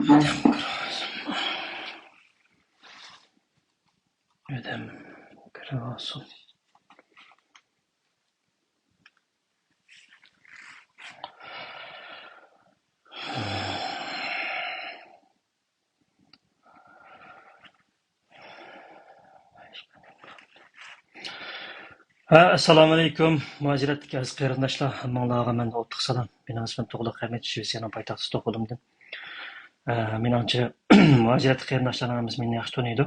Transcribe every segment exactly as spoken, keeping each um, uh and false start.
ئادەم كىرىۋالسۇن. ئادەم كىرىۋالسۇن. ھە، ئەسسالامۇئەلەيكۇم، مۇھاجىرەتتىكى ئەزىز قېرىنداشلار، ھەممىڭلارغا مەندىن ئوتلۇق سالام. مېنىڭ ئىسمىم تۇغلۇق ھەمىت، شىۋېتسىيەنىڭ پايتەختى ستوكھولمدىن. ئە، مېنىڭچە، مۇھاجىرەتتىكى قېرىنداشلارنىڭ ھەممىسى مېنى ياخشى تونۇيدۇ.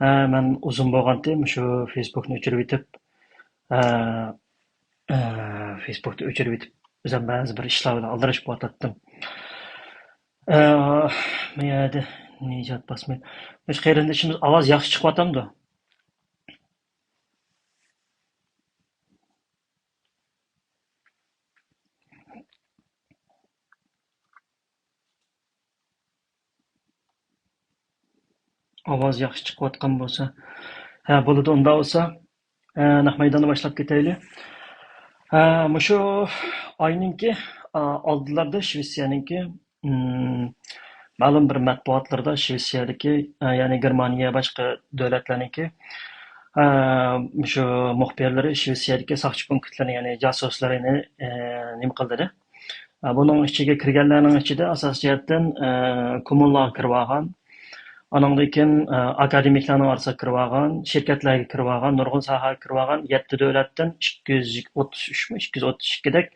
ئە، مەن ئۇزۇن بولغانتى مۇشۇ فېيسبۇكنى ئۆچۈرۈۋېتىپ، ئە، ئە، فېيسبۇكنى ئۆچۈرۈۋېتىپ، ئۆزۈم بەزى بىر ئىشلار بىلەن ئالدىرىشىپ ئولتۇراتتىم. ئە، ما يەردە نىجات باسماي. مۇشۇ قېرىندىشىمىز ئاۋاز ياخشى چىقىۋاتامدۇ؟ ئاۋاز ياخشى چىقىۋاتقان بولسا. ھە، بولىدۇ، ئۇنداق بولسا، ئە، نەق مەيداننى باشلاپ كېتەيلى. ھە، مۇشۇ ئاينىڭكى، ئا، ئالدىلاردا شىۋېتسىيەنىڭكى، ئىم، مەلۇم بىر مەتبۇئاتلىرىدا شىۋېتسىيەدىكى، ئە، يەنى گېرمانىيە، باشقا دۆلەتلەرنىڭكى، ئە، مۇشۇ مۇخبىرلىرى شىۋېتسىيەدىكى ساقچى پونكىتلىرىنى، يەنى جاسۇسلىرىنى، ئە، نېمە قىلدى دە؟ ئە، بۇنىڭ ئىچىگە كىرگەنلەرنىڭ ئىچىدە ئاساسىي جەھەتتىن، ئە، كوممۇنىلارغا كىرىۋالغان، ئانىڭدىن كېيىن، ئە، ئاكادېمىكلارنىڭ ئارىسىغا كىرىۋالغان، شىركەتلەرگە كىرىۋالغان، نۇرغۇن ساھەگە كىرىۋالغان يەتتە دۆلەتتىن ئىككى يۈز ئوتتۇز ئۈچمۇ، ئىككى يۈز ئوتتۇز ئىككىدەك،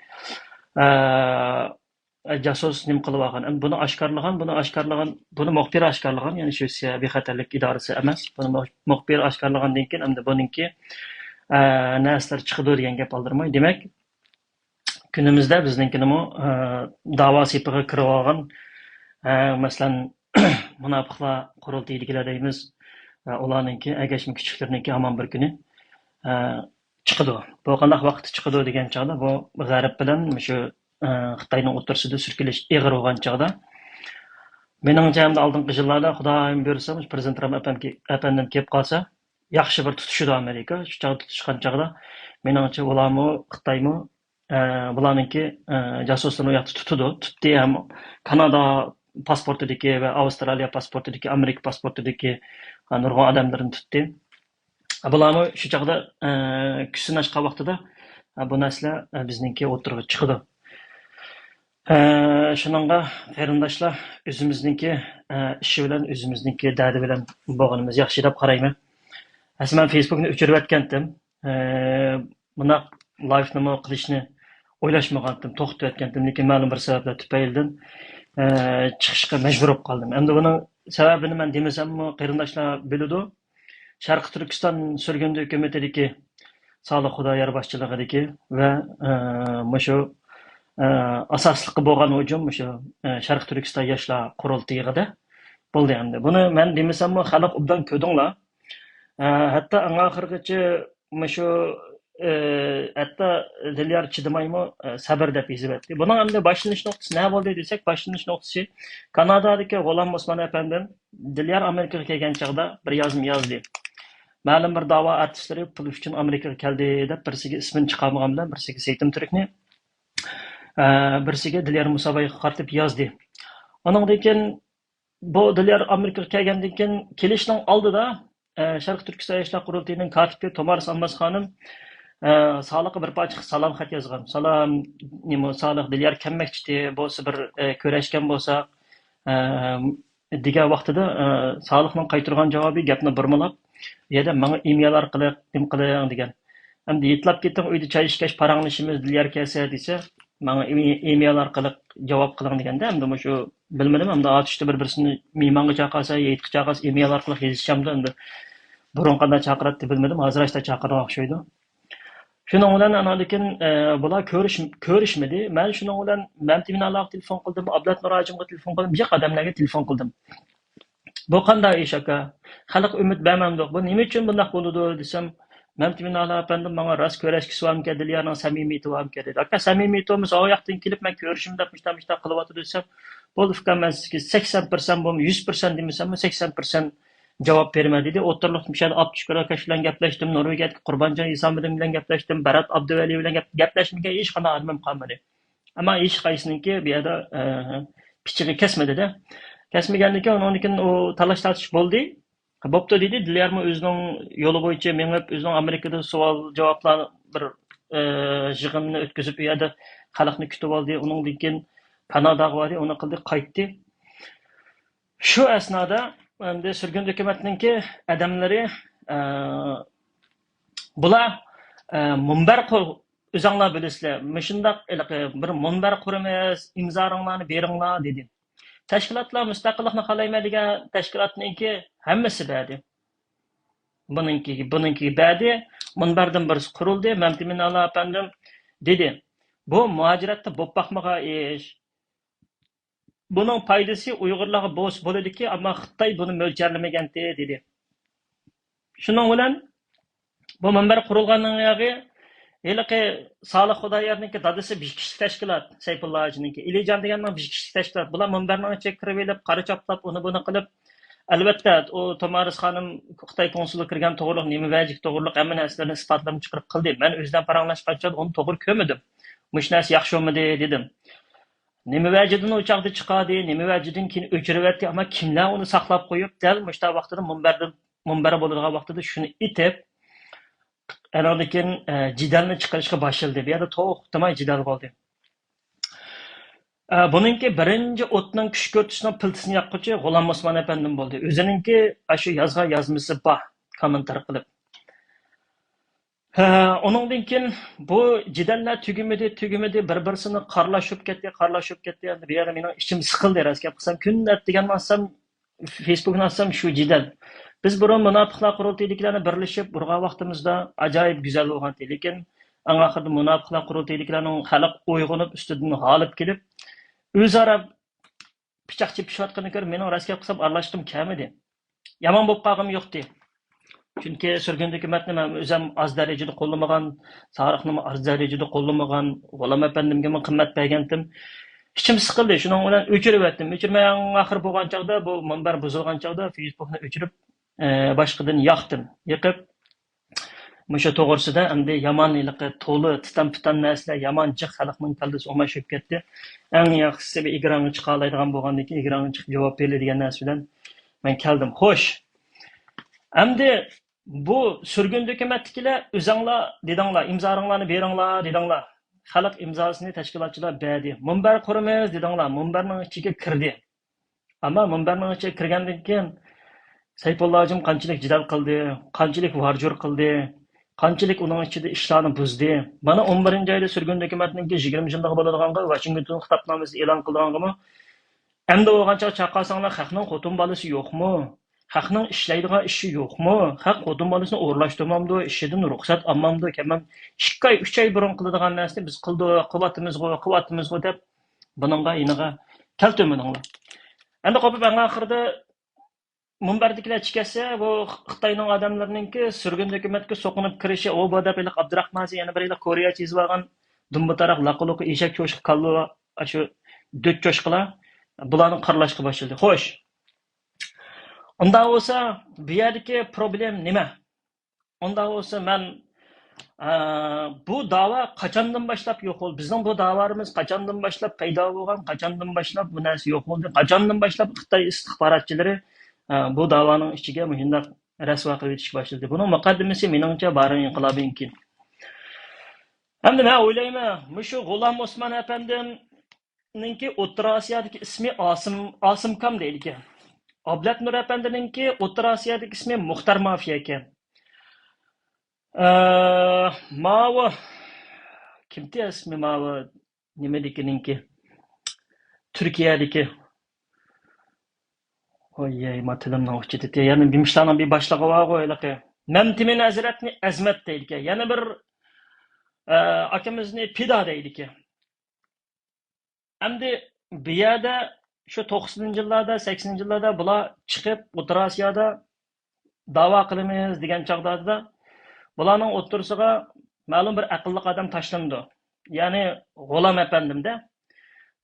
ئە، جاسۇس نېمە قىلىۋالغان. ئەمدى بۇنى ئاشكارىلىغان، بۇنى ئاشكارىلىغان، بۇنى مۇخبىر ئاشكارىلىغان، يەنى شىۋېتسىيە بىخەتەرلىك ئىدارىسى ئەمەس. بۇنى مۇ-، مۇخبىر ئاشكارىلىغاندىن كېيىن، ئەمدى بۇنىڭكى، ئە، نەرسىلەر چىقىدۇ دېگەن گەپ ئالدىرىماي. دېمەك، كۈنىمىزدە بىزنىڭكىنىمۇ، ئە، داۋا سېپىغا كىرىۋالغان، ئە، مەسىلەن، مۇناپىقلار قۇرۇلتىيىدىكىلەر دەيمىز، ئە، ئۇلارنىڭكى ئەگەشمە كۈچۈكلىرىنىڭكى ھامان بىر كۈنى، ئە، چىقىدۇ. بۇ قانداق ۋاقىتتا چىقىدۇ دېگەن چاغدا، بۇ غەرب بىلەن مۇشۇ، ئە، خىتاينىڭ ئوتتۇرىسىدا سۈركىلىش ئېغىر بولغان چاغدا، مېنىڭچە، ئەمدى ئالدىنقى يىللاردا خۇدايىم بۇيرۇسا، مۇشۇ پىرېزىدېنت ترامپ ئەپەندىكى-، ئەپەندىم كېلىپ قالسا، ياخشى بىر تۇتۇشىدۇ ئامېرىكا. شۇ چاغدا تۇتۇشقان چاغدا، مېنىڭچە، ئۇلارمۇ، خىتايمۇ، ئە، بۇلارنىڭكى، ئە، جاسۇسلىرىنى ئۇ ياقتا تۇتىدۇ. تۇتتى ھەم كانادا پاسپورتىدىكى ۋە ئاۋسترالىيە پاسپورتىدىكى، ئامېرىكا پاسپورتىدىكى، ئە، نۇرغۇن ئادەملىرىنى تۇتتى. بۇلارمۇ شۇ چاغدا، ئە، كۈچ سىناشقان ۋاقتىدا، ئە، بۇ نەرسىلەر، ئە، بىزنىڭكى ئوتتۇرىغا چىقىدۇ. ئە، شۇنىڭغا قېرىنداشلار، ئۆزىمىزنىڭكى، ئە، ئىشى بىلەن، ئۆزىمىزنىڭكى دەردى بىلەن بولغىنىمىز ياخشى دەپ قارايمەن. ئەسلى مەن فېيسبۇكنى ئۆچۈرۈۋەتكەنتىم. ئە، بۇنداق لايفنىمۇ قىلىشنى ئويلاشمىغانتىم، توختىتىۋەتكەنتىم. لېكىن مەلۇم بىر سەۋەبلەر تۈپەيلىدىن، ئە، چىقىشقا مەجبۇر بولۇپ قالدىم. ئەمدى بۇنىڭ سەۋەبىنى مەن دېمىسەممۇ، قېرىنداشلار بىلىدۇ. شەرقىي تۈركىستان سۈرگۈندە ھۆكۈمىتىدىكى سالىھ خۇدايار باشچىلىقىدىكى ۋە، ئە، مۇشۇ، ئە، ئاساسلىقى بولغان ھۇجۇم مۇشۇ، ئە، شەرقىي تۈركىستان ياشلار قۇرۇلتىيىغىدە بولدى ئەمدى. بۇنى مەن دېمىسەممۇ، خەلق ئوبدان كۆردۈڭلار. ئە، ھەتتا ئەڭ ئاخىرغىچە مۇشۇ، ئە، ھەتتا دىليار چىدىمايمۇ، ئە، سەبىر دەپ يېزىۋەتتى. بۇنىڭ ئەمدى باشلىنىش نۇقتىسى نە بولدى دېسەك، باشلىنىش نۇقتىسى كانادادىكى غۇلام ئوسمان ئەپەندىم دىليار ئامېرىكىغا كەلگەن چاغدا بىر يازما يازدى. مەلۇم بىر داۋا ئارتىسلىرى پۇل ئۈچۈن ئامېرىكىغا كەلدى دەپ، بىرسىگە ئىسمىنى چىقارمىغان بىلەن بىرسىگە سېيىتىم تۈركنى، ئە، بىرسىگە دىليار مۇسابايغا قارىتىپ يازدى. ئۇنىڭدىن كېيىن بۇ دىليار ئامېرىكىغا كەلگەندىن كېيىن كېلىشنىڭ ئالدىدا، ئە، شەرقىي تۈركىستان ياشلار قۇرۇلتىيىنىڭ كاتىپى تومارىس ئالماس خانىم، ئە، سالىھقا بىر پارچە سالام خەت يازغان. سالام، نېمە، سالىھ، دىليار كەلمەكچىدى، بولسا بىر، ئە، كۆرۈشكەن بولساق، ئە، دېگەن ۋاقتىدا، ئە، سالىھنىڭ قايتۇرغان جاۋابى گەپنى بۇرمىلاپ، يەنە ماڭا ئىمېيل ئارقىلىق نېمە قىلىڭ دېگەن. ئەمدى يېتىلاپ كېتىڭ، ئۆيدە چاي ئىچكەچ پاراڭلىشىمىز، دىليار كەلسە دېسە، ماڭا ئىمېيل ئارقىلىق جاۋاب قىلىڭ دېگەندە، ئەمدى مۇشۇ بىلمىدىم، ئەمدى ئاتۇشتا بىر-بىرسىنى مېھمانغا چاقىرسا، ھېيتقا چاقىرسا، ئىمېيل ئارقىلىق يېزىشامدۇ، ئەمدى بۇرۇن قانداق چاقىراتتى بىلمىدىم، ھازىر ئاشتا چاقىرغان ئوخشايدۇ. شۇنىڭ بىلەن ئاناندىن كېيىن، ئە، بۇلار كۆرۈش-، كۆرۈشمىدى. مەن شۇنىڭ بىلەن مەمتىمىن ئالاغا تېلېفون قىلدىم، ئابلەت نۇر ھاجىمغا تېلېفون قىلدىم، جىق ئادەملەرگە تېلېفون قىلدىم. بۇ قانداق ئىش، ئاكا؟ خەلق ئۈمىد بەرمەمدۇق. بۇ نېمە ئۈچۈن بۇنداق بولىدۇ دېسەم، مەمتىمىن ئالا ئەپەندىم ماڭا راست كۆرۈشكۈسى بارمىكەن، دىليارنىڭ سەمىمىيىتى بارمىكەن دېدى. ئاكا، سەمىمىيىتى بولمىسا، ئۇ ياقتىن كېلىپ مەن كۆرۈشۈم دەپ مۇشتا مۇشتا قىلىۋاتىدۇ دېسەم، بولدى ئۇكام، مەن سىزگە سەكسەن پىرسەنت بولمىسا، يۈز پىرسەنت دېمىسەممۇ، سەكسەن پىرسەنت جاۋاب بېرىمەن دېدى. ئوتتۇرىلىق مۇشۇ يەردە ئابدۇش كۆرەكەش بىلەن گەپلەشتىم، نورۋېگىيەدىكى قۇربانجان ئىسامىدىن بىلەن گەپلەشتىم، بەرات ئابدۇۋەلى بىلەن گەپ-، گەپلەشمىگەن ھېچقانداق ئادىمىم قالمىدى. ئەمما ھېچقايسىنىڭكى بۇ يەردە، ئە، پىچىقى كەسمىدىدە. كەچمىگەندىن كېيىن، ئۇنىڭدىن كېيىن ئۇ تالاش تارتىش بولدى. بوپتۇ دېدى. دىليارمۇ ئۆزىنىڭ يولى بويىچە مېڭىپ، ئۆزىنىڭ ئامېرىكىدا سوئال جاۋابلار بىر، ئە، يىغىنىنى ئۆتكۈزۈپ، ئۇ يەردە خەلقنى كۈتۈپ ئالدى. ئۇنىڭدىن كېيىن پاناداغا باردى، ئۇنى قىلدى، قايتتى. شۇ ئەسنادا ئەمدى سۈرگۈن ھۆكۈمەتنىڭكى ئادەملىرى، ئە، بۇلار، ئە، مۇنبەر قۇر-، ئۆزەڭلار بىلىسىلەر، مۇشۇنداق ھېلىقى بىر مۇنبەر قۇرىمىز، ئىمزالاڭلارنى بېرىڭلار، دېدى. تەشكىلاتلار مۇستەقىللىقنى خالايمەن دېگەن تەشكىلاتنىڭكى ھەممىسى بەردى. بۇنىڭكى، بۇنىڭكى بەردى. مۇنبەردىن بىرسى قۇرۇلدى. مەمتىمىن ئالا ئەپەندىم دېدى، بۇ مۇھاجىرەتتە بولۇپ باقمىغان ئىش. بۇنىڭ پايدىسى ئۇيغۇرلارغا بولسا بولىدىكى، ئەمما خىتاي بۇنى مۆلچەرلىمىگەنتى، دېدى. شۇنىڭ بىلەن بۇ مۇنبەر قۇرۇلغاننىڭ ياغى ھېلىقى سالىھ خۇدايارنىڭكى دادىسى بىر كىشىلىك تەشكىلات، سەيپۇللا ھاجىنىڭكى، ئېلىجان دېگەننىڭ بىر كىشىلىك تەشكىلات. بۇلار مۇنبەرنىڭ ئىچىگە كىرىۋېلىپ، قارا چاپلاپ، ئۇنى بۇنى قىلىپ، ئەلۋەتتە، ئۇ تومارىس خانىم خىتاي كونسۇلى كىرگەن توغرۇلۇق، نېمە ۋەجىگە توغرۇلۇق ھەممە نەرسىلەرنى ئىسپاتلارنى چىقىرىپ قىلدى. مەن ئۆزىدىن پاراڭلاشقانچە ئۇنى توغرا كۆرمىدىم. مۇشۇ نەرسە ياخشى بولمىدى، دېدىم. نېمە ۋەجىدىن ئۇ چاغدا چىقاردى، نېمە ۋەجىدىن كېيىن ئۆچۈرۈۋەتتى، ئەمما كىملەر ئۇنى ساقلاپ قويۇپ، دەل مۇشۇنداق ۋاقتىدا مۇنبەردىن، مۇنبەر بولىدىغان ۋاقتىدا شۇنى ئېتىپ، ئانىڭدىن كېيىن، ئە، جېدەلنى چىقىرىشقا باشلىدى. بۇ يەردە توختىماي جېدەل بولدى. ئە، بۇنىڭكى بىرىنچى ئوتنىڭ كۈشكۈرتۈشىنىڭ پىلتىسىنى ياققۇچى غۇلام ئوسمان ئەپەندىم بولدى. ئۆزىنىڭكى ئاشۇ يازغان يازمىسى بار، كوممېنتار قىلىپ. ھە، ئۇنىڭدىن كېيىن بۇ جېدەللەر تۈگىمىدى، تۈگىمىدى، بىر-بىرسىنى قارىلاشىپ كەتتى، قارىلاشىپ كەتتى. ئەمدى بۇ يەردە مېنىڭ ئىچىم سىقىلدى، راست گەپ قىلسام. كۈندە ئەتىگەن ئاچسام، فېيسبۇكنى ئاچسام، شۇ جېدەل. بىز بۇرۇن مۇناپىقلار قۇرۇلتىيىدىكىلەرنى بىرلىشىپ ئۇرغان ۋاقتىمىزدا ئاجايىپ گۈزەل بولغانتى. لېكىن ئەڭ ئاخىرىدا مۇناپىقلار قۇرۇلتىيىدىكىلەرنىڭ خەلق ئويغىنىپ، ئۈستىدىن ھالىپ كېلىپ، ئۆزئارا پىچاق چېپىشىۋاتقىنىنى كۆرۈپ، مېنىڭ راست گەپ قىلسام ئارىلاشقۇم كەلمىدى. يامان بولۇپ قالغىنىم يوقتى. چۈنكى سۈرگۈندىكى مەتنى مەن ئۆزۈم ئاز دەرىجىدە قوللىمىغان، تارىخنىمۇ ئاز دەرىجىدە قوللىمىغان، غۇلام ئەپەندىمگىمۇ قىممەت بەرگەنتىم. ئىچىم سىقىلدى، شۇنىڭ بىلەن ئۆچۈرۈۋەتتىم. ئۆچۈرمەي ئەڭ ئاخىر بولغان چاغدا، بۇ مۇنبەر بۇزۇلغان چاغدا فېيسبۇكنى ئۆچۈرۈپ، ئە، باشقىدىن ياقتىم. يېقىپ، مۇشۇ توغرىسىدا ئەمدى يامان ھېلىقى تولا تىتان-پىتان نەرسىلەر، يامان جىق، خەلقنىڭ كاللىسى ئوماشىپ كەتتى. ئەڭ ياخشىسى بىر ئېكرانغا چىقالايدىغان بولغاندىن كېيىن ئېكرانغا چىقىپ جاۋاب بېرىلىدىگەن نەرسە بىلەن مەن كەلدىم. خوش. ئەمدى بۇ سۈرگۈن ھۆكۈمەتتىكىلەر ئۆزەڭلار دېدىڭلار، ئىمزالاڭلارنى بېرىڭلار دېدىڭلار. خەلق ئىمزاسىنى تەشكىلاتچىلار بەردى. مۇنبەر قۇرىمىز دېدىڭلار، مۇنبەرنىڭ ئىچىگە كىردى. ئەمما مۇنبەرنىڭ ئىچىگە كىرگەندىن كېيىن سەيپۇللا ھاجىم قانچىلىك جېدەل قىلدى، قانچىلىك ۋارجۇر قىلدى، قانچىلىك ئۇنىڭ ئىچىدە ئىشلارنى بۇزدى. مانا ئون بىرىنچى ئايدا سۈرگۈن ھۆكۈمەتنىڭكى يىگىرمە يىللىقى بولىدىغانغا ۋاشىنگتون خىتابنامىسى ئېلان قىلىدىغانغىمۇ ئەمدى بولغانچە چاقىرساڭلار، خەقنىڭ خوتۇن بالىسى يوقمۇ؟ خەقنىڭ ئىشلەيدىغان ئىشى يوقمۇ؟ خەق خوتۇن بالىسىنى ئورۇنلاشتۇرمامدۇ؟ ئىشىدىن رۇخسەت ئالمامدۇ؟ كەمەم ئىككى ئاي، ئۈچ ئاي بۇرۇن قىلىدىغان نەرسىنى بىز قىلدۇق، قىلىۋاتىمىزغۇ، قىلىۋاتىمىزغۇ دەپ بۇنىڭغا يېنىغا كەلتۈرمىدىڭلار. ئەمدى قوپۇپ ئەڭ ئاخىرىدا مۇنبەردىكىلەر چىقەسە، بۇ خىتاينىڭ ئادەملىرىنىڭكى سۈرگۈن ھۆكۈمەتكە سوقۇنۇپ كىرىشى، ئۇ بۇ دەپ ھېلىقى ئابدۇراخمان ھەسەن، يەنە بىر ھېلىقى كورېيەچە يېزىۋالغان دۇمبا تاراق، لاقا-لۇقا، ئېشەك چوشقا، كاللا، ئاشۇ دۆت چوشقىلار بۇلارنى قارىلاشقا باشلىدى. خوش. ئۇنداق بولسا، بۇ يەردىكى پروبلېم نېمە؟ ئۇنداق بولسا، مەن، ئە، بۇ داۋا قاچاندىن باشلاپ يوق بولدى؟ بىزنىڭ بۇ داۋالىرىمىز قاچاندىن باشلاپ پەيدا بولغان؟ قاچاندىن باشلاپ بۇ نەرسە يوق بولدى؟ قاچاندىن باشلاپ خىتاي ئىستىخباراتچىلىرى، ئە، بۇ داۋانىڭ ئىچىگە مۇشۇنداق رەسۋا قىلىۋېتىشكە باشلىدى؟ بۇنىڭ مۇقەددىمىسى، مېنىڭچە، بارىن ئىنقىلابىدىن كېيىن. ئەمدى مەن ئويلايمەن، مۇشۇ غۇلام ئوسمان ئەپەندىم نىڭكى ئوتتۇرا ئاسىيادىكى ئىسمى ئاسىم، ئاسىمكام دەيدىكەن. ئابلەت نۇر ئەپەندىنىڭكى ئوتتۇرا ئاسىيادىكى ئىسمى مۇختار مافىيا ئىكەن. ئە، ماۋۇ، كىمتى ئىسمى ماۋۇ، نېمىدىكىنىڭكى؟ تۈركىيەدىكى. ۋاي، ما تىلىمنىڭ ئۇچى تېتى. يەنە بىمشلارنىڭ بىر باشلىقى بارغۇ، ھېلىقى. مەمتىمىن ھەزرەتنى ئەزمەت دەيدىكەن. يەنە بىر، ئە، ئاكىمىزنى پىدا دەيدىكەن. ئەمدى بۇ يەردە شۇ توقسىنىنچى يىللاردا، سەكسىنىنچى يىللاردا بۇلار چىقىپ، ئوتتۇرا ئاسىيادا داۋا قىلىمىز دېگەن چاغدا، بۇلارنىڭ ئوتتۇرىسىغا مەلۇم بىر ئەقىللىق ئادەم تاشلىنىدۇ. يەنى غۇلام ئەپەندىم-دە.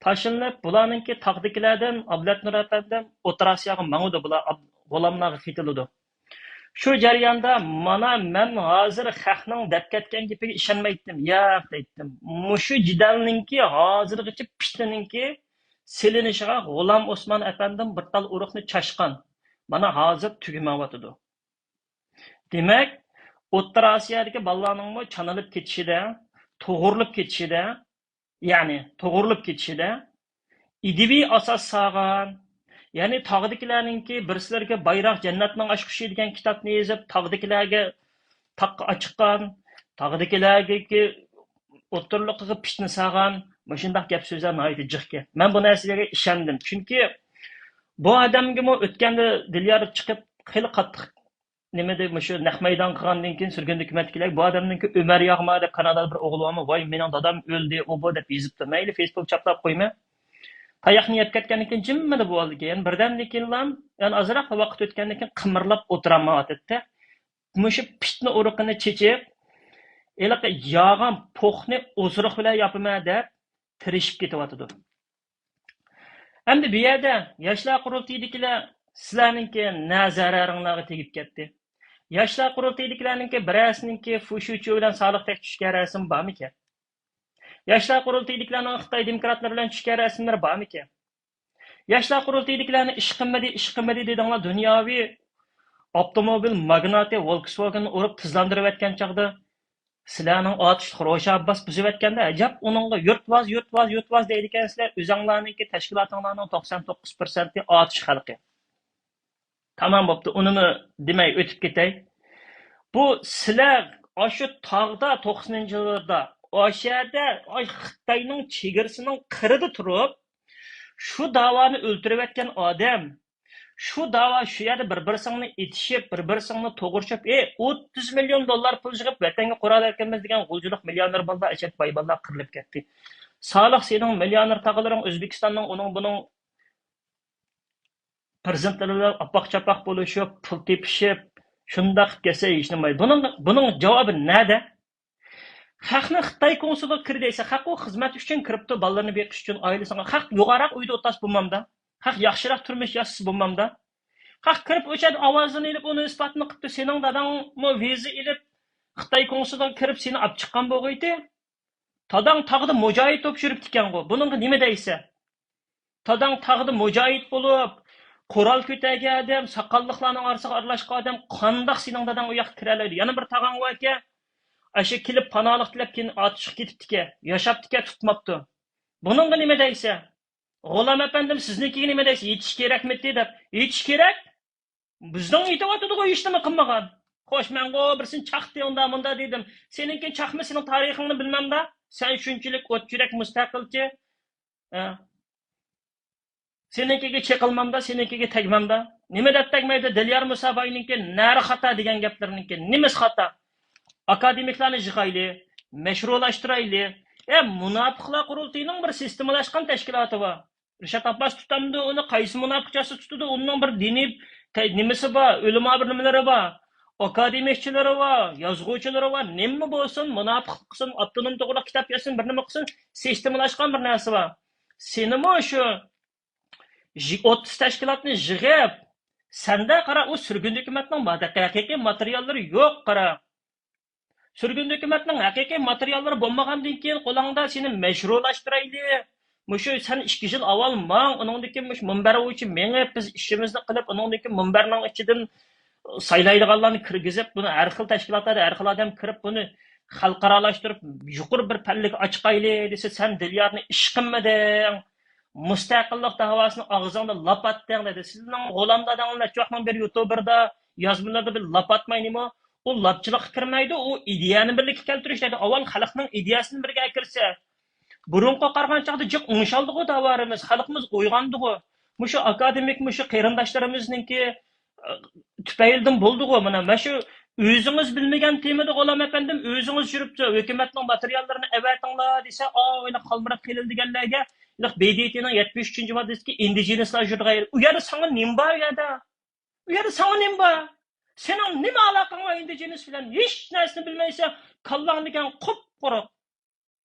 تاشلىنىپ، بۇلارنىڭكى تاغدىكىلەردىن ئابلەتنۇر ئەپەندىم ئوتتۇرا ئاسىياغا ماڭىدۇ، بۇلار ئاب-، غۇلاملارغا قېتىلىدۇ. شۇ جەرياندا مانا مەن ھازىر خەقنىڭ دەپ كەتكەن گېپىگە ئىشەنمەيتتىم. ياق دەيتتىم. مۇشۇ جېدەلنىڭكى ھازىرغىچە پىتنىنىڭكى سېلىنىشىغا غۇلام ئوسمان ئەپەندىم بىر تال ئۇرۇقنى چاچقان. مانا ھازىر تۈگىمەيۋاتىدۇ. دېمەك، ئوتتۇرا ئاسىيادىكى بالىلارنىڭمۇ چانىلىپ كېتىشىدە، توغرىلىپ كېتىشىدە، يەنى توغرىلىپ كېتىشىدە ئىدىيىۋى ئاساس سالغان، يەنى تاغدىكىلەرنىڭكى بىرسىلەرگە بايراق جەننەتنىڭ ئاچقۇچى دېگەن كىتابنى يېزىپ، تاغدىكىلەرگە تاغقا ئاچىققان، تاغدىكىلەرگە ئوتتۇرىلىقىغا پىتنە سالغان مۇشۇنداق گەپ سۆزلەر ناھايىتى جىقكەن. مەن بۇ نەرسىلەرگە ئىشەندىم. چۈنكى بۇ ئادەمگىمۇ ئۆتكەندە دىليار چىقىپ خېلى قاتتىق نېمىدە مۇشۇ نەق مەيدان قىلغاندىن كېيىن سۈرگۈندە ھۆكۈمەتتىكىلەر بۇ ئادەمنىڭكى ئۆمەر ياغما دەپ كانادادا بىر ئوغلى بارمۇ، ۋاي مېنىڭ دادام ئۆلدى، ئۇ بۇ دەپ يېزىپتۇ. مەيلى فېيسبۇك چاپلاپ قويما. تاياقنى يەپ كەتكەندىن كېيىن جىممىدە بولىدىكەن. يەنە بىردەمدىن كېيىنلا، يەنە ئازراق ۋاقىت ئۆتكەندىن كېيىن قىمىرلاپ ئولتۇرالمايۋاتىدۇ. مۇشۇ پىتنە ئۇرۇقىنى چېچىپ، ھېلىقى ياغان پوخنى ئوزۇرۇق بىلەن ياپىمەن دەپ تىرىشىپ كېتىۋاتىدۇ. ئەمدى بۇ يەردە ياشلار قۇرۇلتىيىدىكىلەر سىلەرنىڭكى نە زەرەرىڭلارغا تېگىپ كەتتى. ياشلار قۇرۇلتىيىدىكىلەرنىڭكى بىرەرسىنىڭكى فۇشۇچيۇ بىلەن سالىھ تەك چۈشكەن رەسىم بارمىكەن؟ ياشلار قۇرۇلتىيىدىكىلەرنىڭ خىتاي دېموكراتلىرى بىلەن چۈشكەن رەسىملىرى بارمىكەن؟ ياشلار قۇرۇلتىيىدىكىلەرنى ئىش قىلمىدى، ئىش قىلمىدى دېدىڭلار، دۇنياۋى ئاپتوموبىل ماگناتى ۋولكسۋاگېننى ئۇرۇپ تېزلاندۇرۇۋەتكەن چاغدا سىلەرنىڭ ئاتۇشلۇق روشەن ئابباس بۇزۇۋەتكەندە، ئەجەب ئۇنىڭغا يۇرت ۋاز، يۇرت ۋاز، يۇرت ۋاز دەيدىكەنسىلەر، ئۆزەڭلارنىڭكى تەشكىلاتىڭلارنىڭ توقسان توققۇز پىرسەنتى ئاتۇش خەلقى. تامام بوپتۇ، ئۇنىمۇ دېمەي ئۆتۈپ كېتەي. بۇ سىلەر ئاشۇ تاغدا توقسىنىنچى يىللاردا ئاشۇ يەردە، ئاي، خىتاينىڭ چېگرىسىنىڭ قىرىدا تۇرۇپ، شۇ داۋانى ئۆلتۈرۈۋەتكەن ئادەم، شۇ داۋا، شۇ يەردە بىر-بىرسىڭنى ئېتىشىپ، بىر-بىرسىڭنى توغرىشىپ، ئى، ئوتتۇز مىليون دوللار پۇل يىغىپ، ۋەتەنگە قورال ئەكەلمىز دېگەن غۇلجىلىق مىليونېر بالىلار، ئەجەب باي بالىلار قىرىلىپ كەتتى. سالىھ، سېنىڭ مىليونېر تاغىلىرىڭ ئۆزبېكىستاننىڭ ئۇنىڭ بۇنىڭ پىرېزىدېنتلىرى بىلەن ئاپاق-چاپاق بولۇشۇپ، پۇل تېپىشىپ، شۇنداق قىلىپ كەتسە ھېچنېمە. بۇنىڭ، بۇنىڭ جاۋابى نەدە؟ خەقنى خىتاي كوڭسۇلىغا كىر دەيسە، خەق ئۇ خىزمەت ئۈچۈن كىرىپتۇ، بالىلىرىنى بېقىش ئۈچۈن، ئائىلىسىغا. خەق يوغانراق ئۆيدە ئولتۇرسا بولمامدا؟ خەق ياخشىراق تۇرمۇش ياشىسا بولمامدا؟ خەق كىرىپ ئۆشەدە ئاۋازىنى ئېلىپ، ئۇنىڭ ئىسپاتىنى قىپتۇ. سېنىڭ داداڭمۇ ۋىزا ئېلىپ، خىتاي كوڭسۇلىغا كىرىپ سېنى ئاپ چىققان بولغىيتى. داداڭ تاغدا مۇجاھىد بولۇپ يۈرۈپتىكەنغۇ. بۇنىڭغا نېمە دەيسە؟ داداڭ تاغدا مۇجاھىد بولۇپ، قورال كۆتەرگەن ئادەم، ساقاللىقلارنىڭ ئارىسىغا ئارىلاشقان ئادەم قانداق سېنىڭ داداڭ ئۇ ياققا كىرەلەيدۇ؟ يەنە بىر تاغاڭ باركەن، ئاشۇ كېلىپ پاناھلىق تىلەپ كېيىن ئاتۇشقا كېتىپتىكەن، ياشاپتىكەن، تۇتماپتۇ. بۇنىڭغا نېمە دەيسە؟ غۇلام ئەپەندىم، سىزنىڭكىگە نېمە دەيسە؟ يېتىش كېرەكمىتى دەپ. يېتىش كېرەك. بىزنىڭ يېتىۋاتىدىغۇ، ھېچنېمە قىلمىغان. خوش، مەنغۇ بىرسىنى چاقتى ئۇندا مۇندا دېدىم. سېنىڭكى چاقما، سېنىڭ تارىخىڭنى بىلمەمدا؟ سەن شۇنچىلىك ئوت يۈرەك مۇستەقىلچى. ئە. سېنىڭكىگە چېقىلمامدا، سېنىڭكىگە تەگمەمدا. نېمە دەپ تەگمەيدۇ؟ دىليار مۇساباينىڭكى نەرى خاتا دېگەن گەپلىرىنىڭكى نېمىسى خاتا؟ ئاكادېمىكلارنى يىغايلى، مەشرۇلاشتۇرايلى. ئە، مۇناپىقلار قۇرۇلتىيىنىڭ بىر سىستېمىلاشقان تەشكىلاتى بار. رىشات ئابباس تۇتامدۇ ئۇنى؟ قايسى مۇناپىقچاسى تۇتىدۇ؟ ئۇنىڭ بىر دىنىي تە-، نېمىسى بار، ئۆلىما بىر نېمىلىرى بار، ئاكادېمىكچىلىرى بار، يازغۇچىلىرى بار. نېمە بولسۇن، مۇناپىقلىق قىلسۇن، ئاپتونوم توغرىلىق كىتاب يازسۇن، بىر نېمە قىلسۇن، سىستېمىلاشقان بىر نەرسە بار. سېنىمۇ شۇ يىگ-، ئوتتۇز تەشكىلاتنى يىغىپ، سەندە قارا، ئۇ سۈرگۈندە ھۆكۈمەتنىڭ مادە-، ھەقىقىي ماتېرىياللىرى يوق، قارا. سۈرگۈندە ھۆكۈمەتنىڭ ھەقىقىي ماتېرىياللىرى بولمىغاندىن كېيىن، قولۇڭدا سېنى مەشرۇلاشتۇرايلى. مۇشۇ سەن ئىككى يىل ئاۋۋال ماڭ، ئۇنىڭدىن كېيىن مۇشۇ مۇنبەر بويىچە مېڭىپ، بىز ئىشىمىزنى قىلىپ، ئۇنىڭدىن كېيىن مۇنبەرنىڭ ئىچىدىن سايلايدىغانلارنى كىرگۈزۈپ، بۇنى ھەر خىل تەشكىلاتلاردا ھەر خىل ئادەم كىرىپ، بۇنى خەلقئارالاشتۇرۇپ، يۇقىرى بىر پەللىگە ئاچىقايلى دېسە، سەن دىليارنى ئىش قىلمىدىڭ. مۇستەقىللىق داۋاسىنى ئاغزىڭدا لاپ ئاتتىڭ دېدى. سىزنىڭ غۇلام داداڭلار نەچچە ۋاقىتنىڭ بېرى يۇتۇبېردا، يازمىلاردا بىر لاپ ئاتماينىمۇ؟ ئۇ لاپچىلىققا كىرمەيدۇ، ئۇ ئىدىيەنى بىرلىككە كەلتۈرۈش دەيدۇ. ئاۋۋال خەلقنىڭ ئىدىيەسىنى بىرگە ئەكىرسە. بۇرۇنقىغا قارىغان چاغدا جىق ئوڭشالدىغۇ داۋالىرىمىز، خەلقىمىز ئويغاندىغۇ. مۇشۇ ئاكادېمىك، مۇشۇ قېرىنداشلىرىمىزنىڭكى، ئە، تۈپەيلىدىن بولدىغۇ. مانا، مانا شۇ ئۆزىڭىز بىلمىگەن تېمىدا، غۇلام ئەپەندىم، ئۆزىڭىز يۈرۈپتۇ، ھۆكۈمەتنىڭ ماتېرىياللىرىنى ئەۋەتىڭلار دېسە، ئاۋۇ، ئېنىق خالمۇرات خېلىل دېگەنلەرگە، ئېنىق ب د ت نىڭ يەتمىش ئۈچىنچى ماددىسىدىكى ئىندىجېنىسلار يۈرىدىغان يېرى. ئۇ يەردە ساڭا نېمە بار ئۇ يەردە؟ ئۇ يەردە ساڭا نېمە بار؟ سېنىڭ نېمە ئالاقەڭ بار ئىندىجېنىس بىلەن؟ ھېچ نەرسىنى بىلمەيسەن. كاللاڭ دېگەن قۇپقۇرۇق.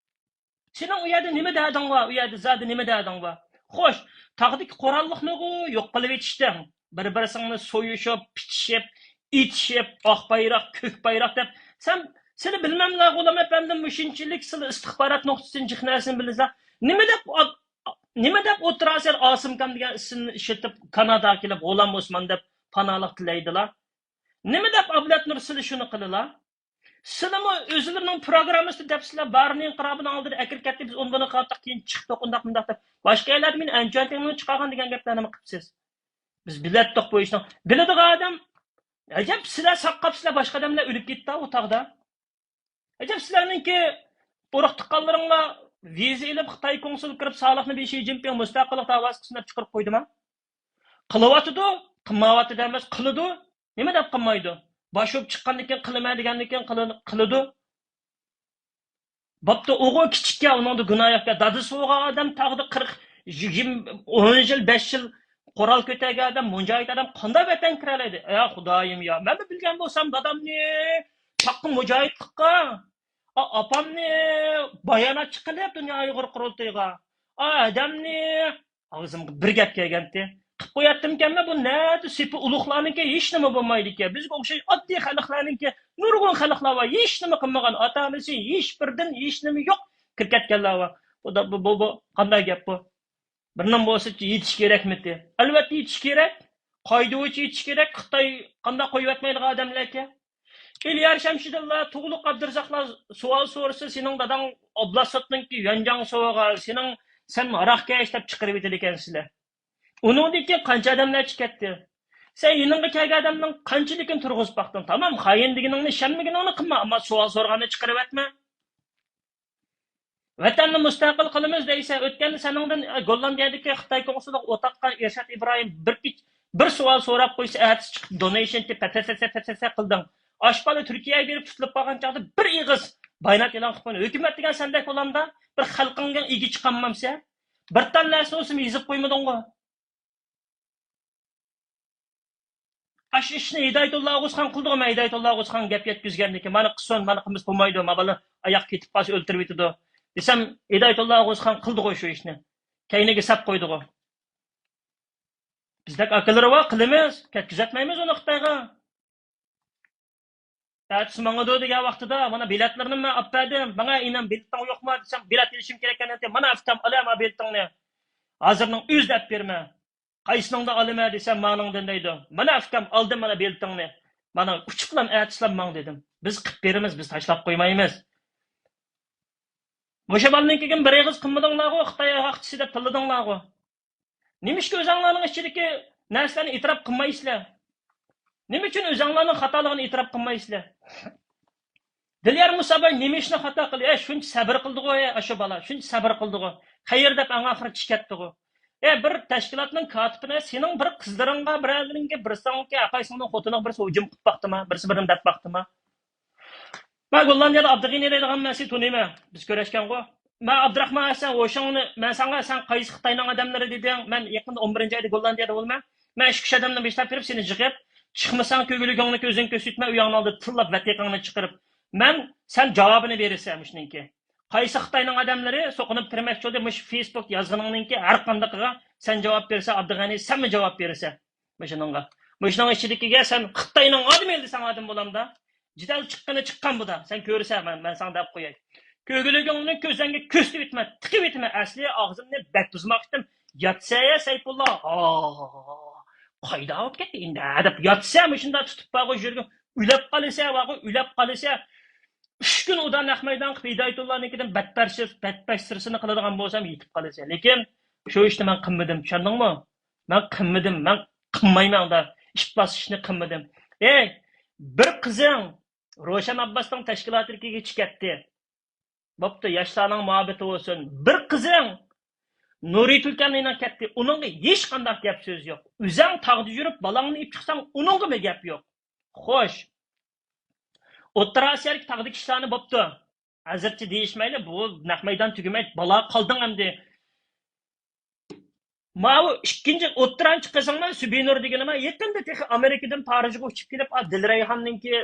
سېنىڭ ئۇ يەردە نېمە دەردىڭ بار؟ ئۇ يەردە زادى نېمە دەردىڭ بار؟ خوش، تاغدىكى قوراللىقنىغۇ يوق قىلىۋېتىشتىڭ. بىر-بىرسىڭنى سويۇشۇپ، پىچىشىپ، ئېتىشىپ، ئاق بايراق، كۆك بايراق دەپ. سەن، سېنى بىلمەملا، غۇلام ئەپەندىم، مۇشۇنچىلىك سىلى ئىستىخبارات نۇقتىسىدىن جىق نەرسىنى بىلىسەن. نېمە دەپ ئا-، ئا-، نېمە دەپ ئوتتۇرا ئاسىيا ئاسىم كان دېگەن ئىسىمنى ئىشلىتىپ، كانادا كېلىپ، غۇلام ئوسمان دەپ پاناھلىق تىلەيدىلا؟ نېمە دەپ ئابلەت نۇر سىلى شۇنى قىلىلا؟ سىلىمۇ ئۆزلىرىنىڭ پروگراممىسىدا دەپسىلەر، بارىنىڭ قىرابىنىڭ ئالدىدا ئەكىرىپ كەتتى، بىز ئۇنى بۇنى قىلاتتۇق، كېيىن چىقتۇق، ئۇنداق مۇنداق دەپ. باشقا يەرلەردە مېنى ئەنچۈەنتىڭنى چىقارغان دېگەن گەپلەرنىمۇ قىپسىز. بىز بىلەتتۇق بۇ ئىشنى. بىلىدىغان ئادەم، ئەجەب سىلەر ساق قاپسىلەر، باشقا ئادەملەر ئۆلۈپ كېتىپتۇ ئۇ تاغدا. ئەجەب سىلەرنىڭكى ئۇرۇق تۇغقانلىرىڭلار ۋىزا ئېلىپ خىتاي كونسۇلىغا كىرىپ سالاھنى بىر شى جىنپىڭ مۇستەقىللىق داۋاسى قىلسۇن دەپ چىقىرىپ قويدىما؟ قىلىۋاتىدۇ، قىلمايۋاتىدۇ ئەمەس، قىلىدۇ. نېمە دەپ قىلمايدۇ؟ باش بولۇپ چىققاندىن كېيىن قىلىمەن دېگەندىن كېيىن قىلىدۇ. بوپتۇ، ئوغۇل كىچىككەن، ئۇنىڭدا گۇناھ يوقكەن. دادىسى بولغان ئادەم تاغدا قىرىق، يىگىرمە، ئون يىل، بەش يىل قورال كۆتەرگەن ئادەم، مۇجاھىد ئادەم قانداق ۋەتەنگە كىرەلەيدۇ؟ يا خۇدايىم يا، مەنمۇ بىلگەن بولسام دادامنى تاغقا مۇجاھىدلىققا، ئا، ئاپامنى باياناتچى قىلىپ دۇنيا ئۇيغۇر قۇرۇلتىيىغا، ئا، ھەدەمنى ئاغزىمغا بىر گەپ كەلگەنتى. قىپ قوياتتىمكەنمەن، بۇ نەدە سېپى ئۇلۇغلارنىڭكى ھېچنېمە بولمايدىكەن. بىزگە ئوخشاش ئاددىي خەلقلەرنىڭكى نۇرغۇن خەلقلەر بار، ھېچنېمە قىلمىغان، ئاتا-ئانىسى ھېچ بىردىن ھېچنېمە يوق، كىرىپ كەتكەنلەر بار. بۇ، بۇ، بۇ، بۇ قانداق گەپ بۇ؟ بىرنىڭ بولسا يېتىش كېرەكمىتى؟ ئەلۋەتتە يېتىش كېرەك. قائىدە بويىچە يېتىش كېرەك. خىتاي قانداق قويۇۋەتمەيدىغان ئادەملەركەن؟ ئېلىيار شەمشىدىنلار، تۇغلۇق ئابدۇرازاقلار سوئال سورىسا، سېنىڭ داداڭ ئابلاساتنىڭكى يۈەنجاڭ سوغا، سېنىڭ، سەن ھاراقكەش دەپ چىقىرىۋېتىدىكەنسىلەر. ئۇنىڭدىن كېيىن قانچە ئادەملەر چىقىپ كەتتى؟ سەن يېنىڭغا كەلگەن ئادەمنىڭ قانچىلىكىنى تۇرغۇزۇپ باقتىڭ؟ تامام، خائىن دېگىنىڭنى، ئىشەنمىگىنىڭنى قىلما، ئەمما سوئال سورىغاننى چىقىرىۋەتمە. ۋەتەننى مۇستەقىل قىلىمىز دەيسەن، ئۆتكەندە سېنىڭدىن، ئە، گوللاندىيەدىكى خىتاي كونسۇلىغا ئوتاتقان ئىرشات ئىبراھىم بىر كېچ-، بىر سوئال سوراپ قويسا، ئەتىسى چىقىپ دونېيشنتى پەتەسەسە، پەتەسەسە قىلدىڭ. ئاشپالى تۈركىيەگە بېرىپ تۇتۇلۇپ قالغان چاغدا بىر ئېغىز بايانات ئېلان قىلىپ قويدۇڭ. ھۆكۈمەت دېگەن سەندەك بولامدا؟ بىر خەلقىڭگە ئىگە چىقالمامسەن؟ بىر تال نەرسىنى بولسىمۇ يېزىپ قويمىدىڭغۇ؟ ئاشۇ ئىشنى ھىدايەتۇللا ئوغۇزخان قىلدىغۇ، مەن ھىدايەتۇللا ئوغۇزخانغا گەپ يەتكۈزگەندىن كېيىن، مانا قىلسۇن، مانا قىلمىسا بولمايدۇ، ما بالا ئاياق كېتىپ قالسا ئۆلتۈرۈۋېتىدۇ دېسەم، ھىدايەتۇللا ئوغۇزخان قىلدىغۇ شۇ ئىشنى. كەينىگە سەپ قويدىغۇ. بىزدەك ئاكىلىرى بار، قىلىمىز، كەتكۈزەتمەيمىز ئۇنى خىتايغا. ئەتىسى ماڭىدۇ دېگەن ۋاقتىدا، مانا بېلەتلىرىنى مەن ئاپبەردىم. ماڭا ئىنەم، بېلىتىڭ يوقما دېسەم، بېلەت ئېلىشىم كېرەك ئىكەن دېدى. مانا ئۇكام، ئالىمەن بېلىتىڭنى. ھازىرنىڭ ئۆزىدە ئەپ بېرىمەن. قايسىنىڭدا ئالىمەن دېسەم، مانىڭدىن دەيدۇ. مانا ئۇكام، ئالدىم مانا بېلىتىڭنى. مانا ئۇچۇپلام ئەتىسىلەم ماڭ دېدىم. بىز قىپ بېرىمىز، بىز تاشلاپ قويمايمىز. مۇشۇ بالىنىڭكىگە بىر ئېغىز قىلمىدىڭلارغۇ، خىتاي ھاقچىسى دەپ تىللىدىڭلارغۇ. نېمىشقا ئۆزەڭلارنىڭ ئىچىدىكى نەرسىلەرنى ئېتىراپ قىلمايسىلەر؟ نېمە ئۈچۈن ئۆزەڭلارنىڭ خاتالىقىنى ئېتىراپ قىلمايسىلەر؟ دىليار مۇساباي نېمە ئىشنى خاتا قىلدى؟ ئە، شۇنچە سەبر قىلدىغۇ، ئە، ئاشۇ بالا، شۇنچە سەبر قىلدىغۇ. خەير دەپ ئەڭ ئاخىرى چىقىپ كەتتىغۇ. ئە، بىر تەشكىلاتنىڭ كاتىپىنى، سېنىڭ بىر قىزلىرىڭغا، بىرەرلىرىڭگە، بىرسىڭكى، ھەرقايسىڭنىڭ خوتۇنىغا بىرسى ھۇجۇم قىلىپ باقتىما؟ بىرسى بىرنى دەپ باقتىما؟ مەن گوللاندىيەدە ئابدۇغېنى دەيدىغان مەسىلە تونۇيمەن. بىز كۆرۈشكەنغۇ. مەن ئابدۇراخمان ھەسەن ھوشۇڭنى، مەن ساڭا، سەن قايسى خىتاينىڭ ئادەملىرى دېدىڭ؟ مەن يېقىندا ئون بىرىنچى ئايدا گوللاندىيەدە بولىمەن. مەن ئىككى ئۈچ ئادەمنى بېشلاپ بېرىپ سېنى جىقىپ، چىقمىساڭ كۆگۈلۈكۈڭنى كۆزۈڭ كۆرسىتمە، ئۆيۈڭنىڭ ئالدىدا تىللاپ ۋەتىقىڭنى چىقىرىپ. مەن، سەن جاۋابىنى بېرىسەن مۇشۇنىڭكى. قايسى خىتاينىڭ ئادەملىرى سوقۇنۇپ كىرمەكچى بولدى؟ مۇشۇ فېيسبۇك يازغىنىڭنىڭكى ھەر قاندىقىغا سەن جاۋاب بېرىسەن، ئابدۇغېنى، سەنمۇ جاۋاب بېرىسەن. مۇشۇنىڭغا. مۇشۇنىڭ ئىچىدىكىگە سەن خىتاينىڭ ئادىمى دېسەڭ ئادەم بولامدا؟ جېدەل چىققىنى چىققان بۇدا. سەن كۆرىسەن، مەن، مەن ساڭا دەپ قوياي. كۆگۈلۈكۈڭنى كۆزۈڭگە كۆرسىتىۋېتىمەن، تىقىۋېتىمەن. ئەسلى ئاغزىمنى بەك بۇزماقچىدىم. ياتسە يا سەيپۇللا، ھا، قايدا بولۇپ كەتتى ئەمدى دەپ ياتسا، مۇشۇنداق تۇتۇپ بارغۇ يۈرگۈم. ئۆلۈپ قالىسە، بارغۇ، ئۆلۈپ قالىسە. ئۈچ كۈن ئۇدا نەق مەيدان قىلىپ ھىدايەتۇللانىڭكىدىن بەتبەشىر-، بەتبەشىرسىنى قىلىدىغان بولسام يېتىپ قالىسەن. لېكىن شۇ ئىشنى مەن قىلمىدىم، چۈشەندىڭمۇ؟ مەن قىلمىدىم، مەن قىلمايمەن ئۇنداق ئىپلاس ئىشنى قىلمىدىم. ئەي، بىر قىزىڭ روشەن ئابباسنىڭ تەشكىلاتىدىكىگە چىقىپ كەتتى. بوپتۇ، ياشلارنىڭ مۇھەببىتى بولسۇن. بىر قىزىڭ نۇرى تۈلكەرنىڭ كەتتى. ئۇنىڭغا ھېچقانداق گەپ سۆز يوق. ئۆزەڭ تاغدا يۈرۈپ بالاڭنى ئېلىپ چىقساڭ ئۇنىڭغىمۇ گەپ يوق. خوش. ئوتتۇرا ئاسىيادىكى تاغدىكى ئىشلارنى بوپتۇ. ھازىرچە دېيىشمەيلى، بۇ نەق مەيدان تۈگىمەي، بالا قالدىڭ ئەمدى. ماۋۇ ئىككىنچى ئوتتۇرانچى قىزىڭمۇ سۈبىنۇر دېگىنىمۇ يېقىندا تېخى ئامېرىكىدىن پارىژغا ئۇچۇپ كېلىپ، ئا، دىلرەيھاننىڭكى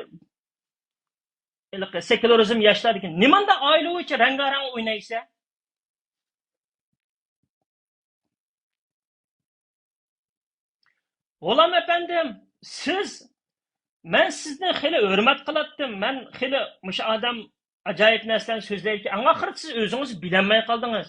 ھېلىقى سېكۇلارىزم ياشلاردىكى نېمانداق ئائىلە بويىچە رەڭگارەڭ ئوينايسەن؟ غۇلام ئەپەندىم، سىز، مەن سىزنى خېلى ھۆرمەت قىلاتتىم. مەن خېلى مۇشۇ ئادەم ئاجايىپ نەرسىلەرنى سۆزلەيدىكەن. ئەڭ ئاخىرىدا سىز ئۆزىڭىز بىلەلمەي قالدىڭىز.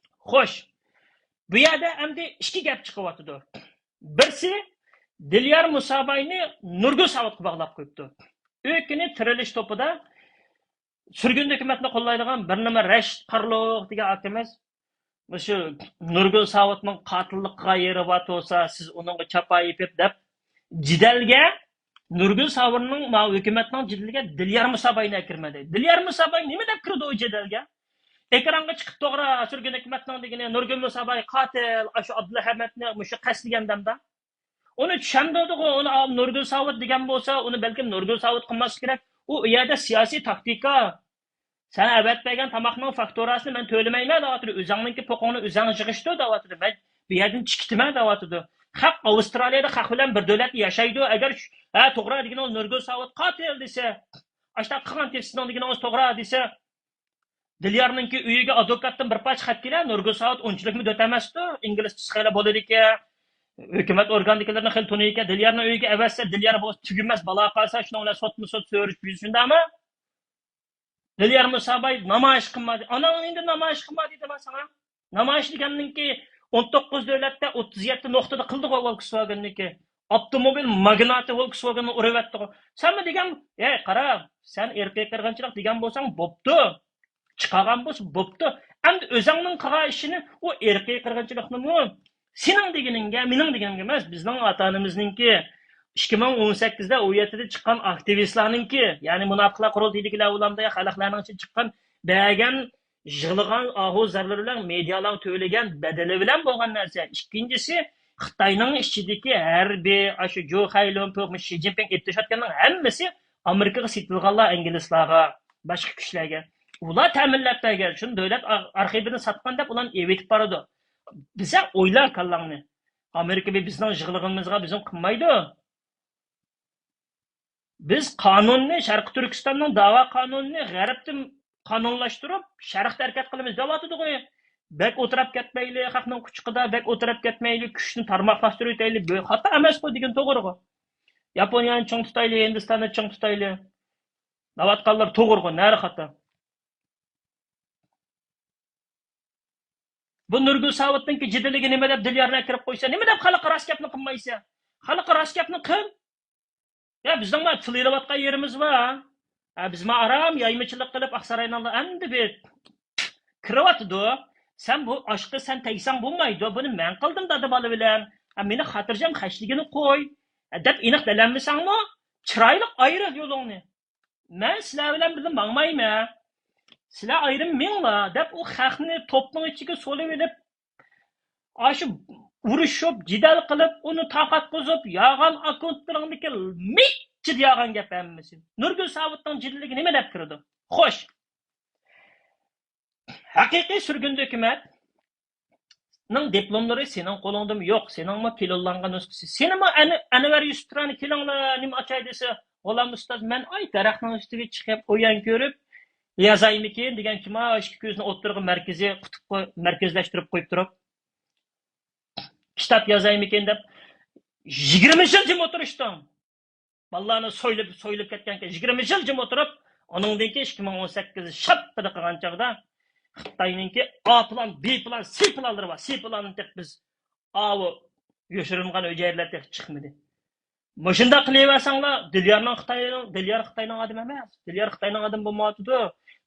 خوش، بۇ يەردە ئەمدى ئىككى گەپ چىقىۋاتىدۇ. بىرسى، دىليار مۇساباينى نۇرگۈل ساۋۇتقا باغلاپ قويۇپتۇ. ئۆكۈنى تىرىلىش توپىدا سۈرگۈندە ھۆكۈمەتنى قوللايدىغان بىر نېمە رەشىت قارلۇق دېگەن ئاكىمىز مۇشۇ نۇرگۈل ساۋۇتنىڭ قاتىللىقىغا يېرىۋاتىۋاتسا، سىز ئۇنىڭغا چاپا يېپىپ دەپ جېدەلگە، نۇرگۈل ساۋۇتنىڭ، ماۋۇ ھۆكۈمەتنىڭ جېدىلىگە دىليار مۇساباينى ئەكىرمە دەيدۇ. دىليار مۇساباي نېمە دەپ كىرىدۇ ئۇ جېدەلگە؟ ئېكرانغا چىقىپ توغرا سۈرگۈن ھۆكۈمەتنىڭ دېگىنى نۇرگۈل مۇساباي قاتىل، ئاشۇ ئابدۇللا ئەھمەتنى مۇشۇ قەستلىگەن دەمدە. ئۇنى چۈشەندۈردىغۇ، ئۇنى نۇرگۈل ساۋۇت دېگەن بولسا، ئۇنى بەلكىم نۇرگۈل ساۋۇت قىلماسلىق كېرەك. ئۇ، ئۇ يەردە سىياسىي تاكتىكا. سەن ئەۋەتىپ بەرگەن تاماقنىڭ فاكتۇراسىنى مەن تۆلىمەيمەن دەۋاتىدۇ. ئۆزۈڭنىڭكى پوقۇڭنى ئۆزۈڭ يىغىشتۇر دەۋاتىدۇ. مەن بۇ يەردىن چىقىتىمەن دەۋاتىدۇ. خەق ئاۋسترالىيەدە خەق بىلەن بىر دۆلەتتە ياشايدۇ. ئەگەر شۇ، ھە، توغرا دېگىنىڭىز نۇرگۈل ساۋۇت قاتىل دېسە، ئاشۇنداق قىلغان تېپسىنىڭ دېگىنىڭىز توغرا دېسە، دىليارنىڭكى ئۆيىگە ئادۋوكاتتىن بىر پارچە خەت كېلە، نۇرگۈل ساۋۇت ئۇنچىلىكمۇ دۆت ئەمەستۇ، ئىنگلىزچىسى خېلى بولىدىكەن، ھۆكۈمەت ئورگاندىكىلىرىنى خېلى تونۇيدىكەن. دىليارنىڭ ئۆيىگە ئەۋەتسە، دىليار بولسا تۈگىمەس بالا قالسا، شۇنىڭ بىلەن سوتمۇ سوت سۆرۈش يۈزى شۇنداقمۇ؟ دىليار مۇساباي نامايىش قىلما دېدى. ئاناڭنى ئەمدى نامايىش قىلما دېدىم ساڭا. نامايىش دېگەننىڭكى ئون توققۇز دۆلەتتە ئوتتۇز يەتتە نۇقتىدا قىلدىغۇ ۋولكسۋاگېننىكى. ئاپتوموبىل ماگناتى ۋولكسۋاگېننى ئۇرۇۋەتتىغۇ. سەنمۇ دېگەن، ئەي قارا، سەن ئىرقىي قىرغىنچىلىق دېگەن بولساڭ بوپتۇ. چىقارغان بولسا بوپتۇ. ئەمدى ئۆزۈڭنىڭ قىلغان ئىشىنى، ئۇ ئىرقىي قىرغىنچىلىقنىمۇ سېنىڭ دېگىنىڭگە، مېنىڭ دېگىنىمگە ئەمەس، بىزنىڭ ئاتا-ئانىمىزنىڭكى، ئىككى مىڭ ئون سەككىزدە ئۇ يەتتىدە چىققان ئاكتىۋىستلارنىڭكى، يەنى مۇناپىقلار قۇرۇلتىيىدىكىلەر ئۇلامدا يا خەلقلەرنىڭ ئىچىدە چىققان بەرگەن يىغلىغان ئاھۇ زارلىرى بىلەن مېدىيالارغا تۆلىگەن بەدىلى بىلەن بولغان نەرسە. ئىككىنچىسى، خىتاينىڭ ئىچىدىكى ھەربىي، ئاشۇ جۇ خەيلۇن، پۇ، شى جىنپىڭ ئېتىشىۋاتقاننىڭ ھەممىسى ئامېرىكىغا سېتىلغانلار، ئىنگلىزلارغا، باشقا كۈچلەرگە. ئۇلار تەمىنلەپ بەرگەن. شۇنى دۆلەت ئار-، ئارخىپىدىن ساتقان دەپ ئۇلارنى ئېۋىتىپ بارىدۇ. بىزە ئويلا كاللاڭنى. ئامېرىكا بى-، بىزنىڭ يىغلىغىنىمىزغا بىزنى قىلمايدۇ. بىز قانۇننى، شەرقىي تۈركىستاننىڭ داۋا قانۇنىنى غەربتىن قانۇنلاشتۇرۇپ، شەرقتە ھەرىكەت قىلىمىز دەۋاتىدىغۇ. بەك ئولتۇراپ كەتمەيلى، خەقنىڭ قۇچىقىدا بەك ئولتۇراپ كەتمەيلى، كۈچنى تارماقلاشتۇرۇۋېتەيلى. بۇ خاتا ئەمەسقۇ دېگىنى توغرىغۇ. ياپونىيەنى چىڭ تۇتايلى، ھىندىستاننى چىڭ تۇتايلى دەۋاتقانلار توغرىغۇ، نەرە خاتا؟ بۇ نۇرگۈل ساۋۇتنىڭكى جېدىلىگە نېمە دەپ دىليارنى ئەكىرىپ قويسا، نېمە دەپ خەلققە راست گەپنى قىلمايسەن؟ خەلققە راست گەپنى قىل. يا، بىزنىڭ ما تىل ئېلىۋاتقان يېرىمىز بار. ھە، بىز ما ئارام يايمىچىلىق قىلىپ، ئاقساراينىڭ ئەمدى بىر كىرىۋاتىدۇ. سەن بۇ ئاشقا سەن تەگسەڭ بولمايدۇ. بۇنى مەن قىلدىم دادا بالا بىلەن. ھە، مېنى خاتىرجەم خەجلىگىنى قوي. ھە، دەپ ئېنىق دەلەنمىسەڭمۇ، چىرايلىق ئايرىل يولۇڭنى. مەن سىلەر بىلەن بىللە ماڭمايمەن. سىلەر ئايرىم مېڭىڭلار، دەپ ئۇ خەقنى توپنىڭ ئىچىگە سولىۋېلىپ، ئاشۇ ئۇرۇشۇپ، جېدەل قىلىپ، ئۇنى تارقاتقۇزۇپ، يالغان ئاككونتلىرىڭدىكى مىچچىدە يالغان گەپ ھەممىسى. نۇرگۈل ساۋۇتنىڭ جېدىلىگە نېمە دەپ كىرىدۇ؟ خوش. ھەقىقىي سۈرگۈندە ھۆكۈمەتنىڭ دىپلوملىرى سېنىڭ قولۇڭدىمۇ يوق، سېنىڭمۇ پىلانلانغان نۇسخىسى. سېنىمۇ ئەنە-، ئەنۋەر يۈسۈپ تۇرانى كېلىڭلار، نېمە ئاچاي دېسە، غۇلام ئۇستاز، مەن ئاي دەرەخنىڭ ئۈستىگە چىقىپ ئويۇن كۆرۈپ يازايمىكىن دېگەن كىما ئىككى كۆزنى ئوتتۇرىغا مەركىزىي قۇتۇپ قوي-، مەركەزلەشتۈرۈپ قويۇپ تۇرۇپ، كىتاب يازايمىكىن دەپ يىگىرمە يىل جىم ئولتۇرۇشتۇڭ. بالىلارنى سويلىپ، سويلىپ كەتكەنكەن، يىگىرمە يىل جىم ئولتۇرۇپ، ئۇنىڭدىن كېيىن ئىككى مىڭ ئون سەككىز شاپپىدە قىلغان چاغدا خىتاينىڭكى ئا پىلان، بى پىلان، سى پىلانلىرى بار. سى پىلانىنى تېخى بىز ئاۋۇ يوشۇرۇنغان ھۈجەيرىلەر تېخى چىقمىدى. مۇشۇنداق قىلىۋەرسەڭلار، دىليارنىڭ خىتاينىڭ، دىليار خىتاينىڭ ئادىمى ئەمەس. دىليار خىتاينىڭ ئادىمى بولمايۋاتىدۇ.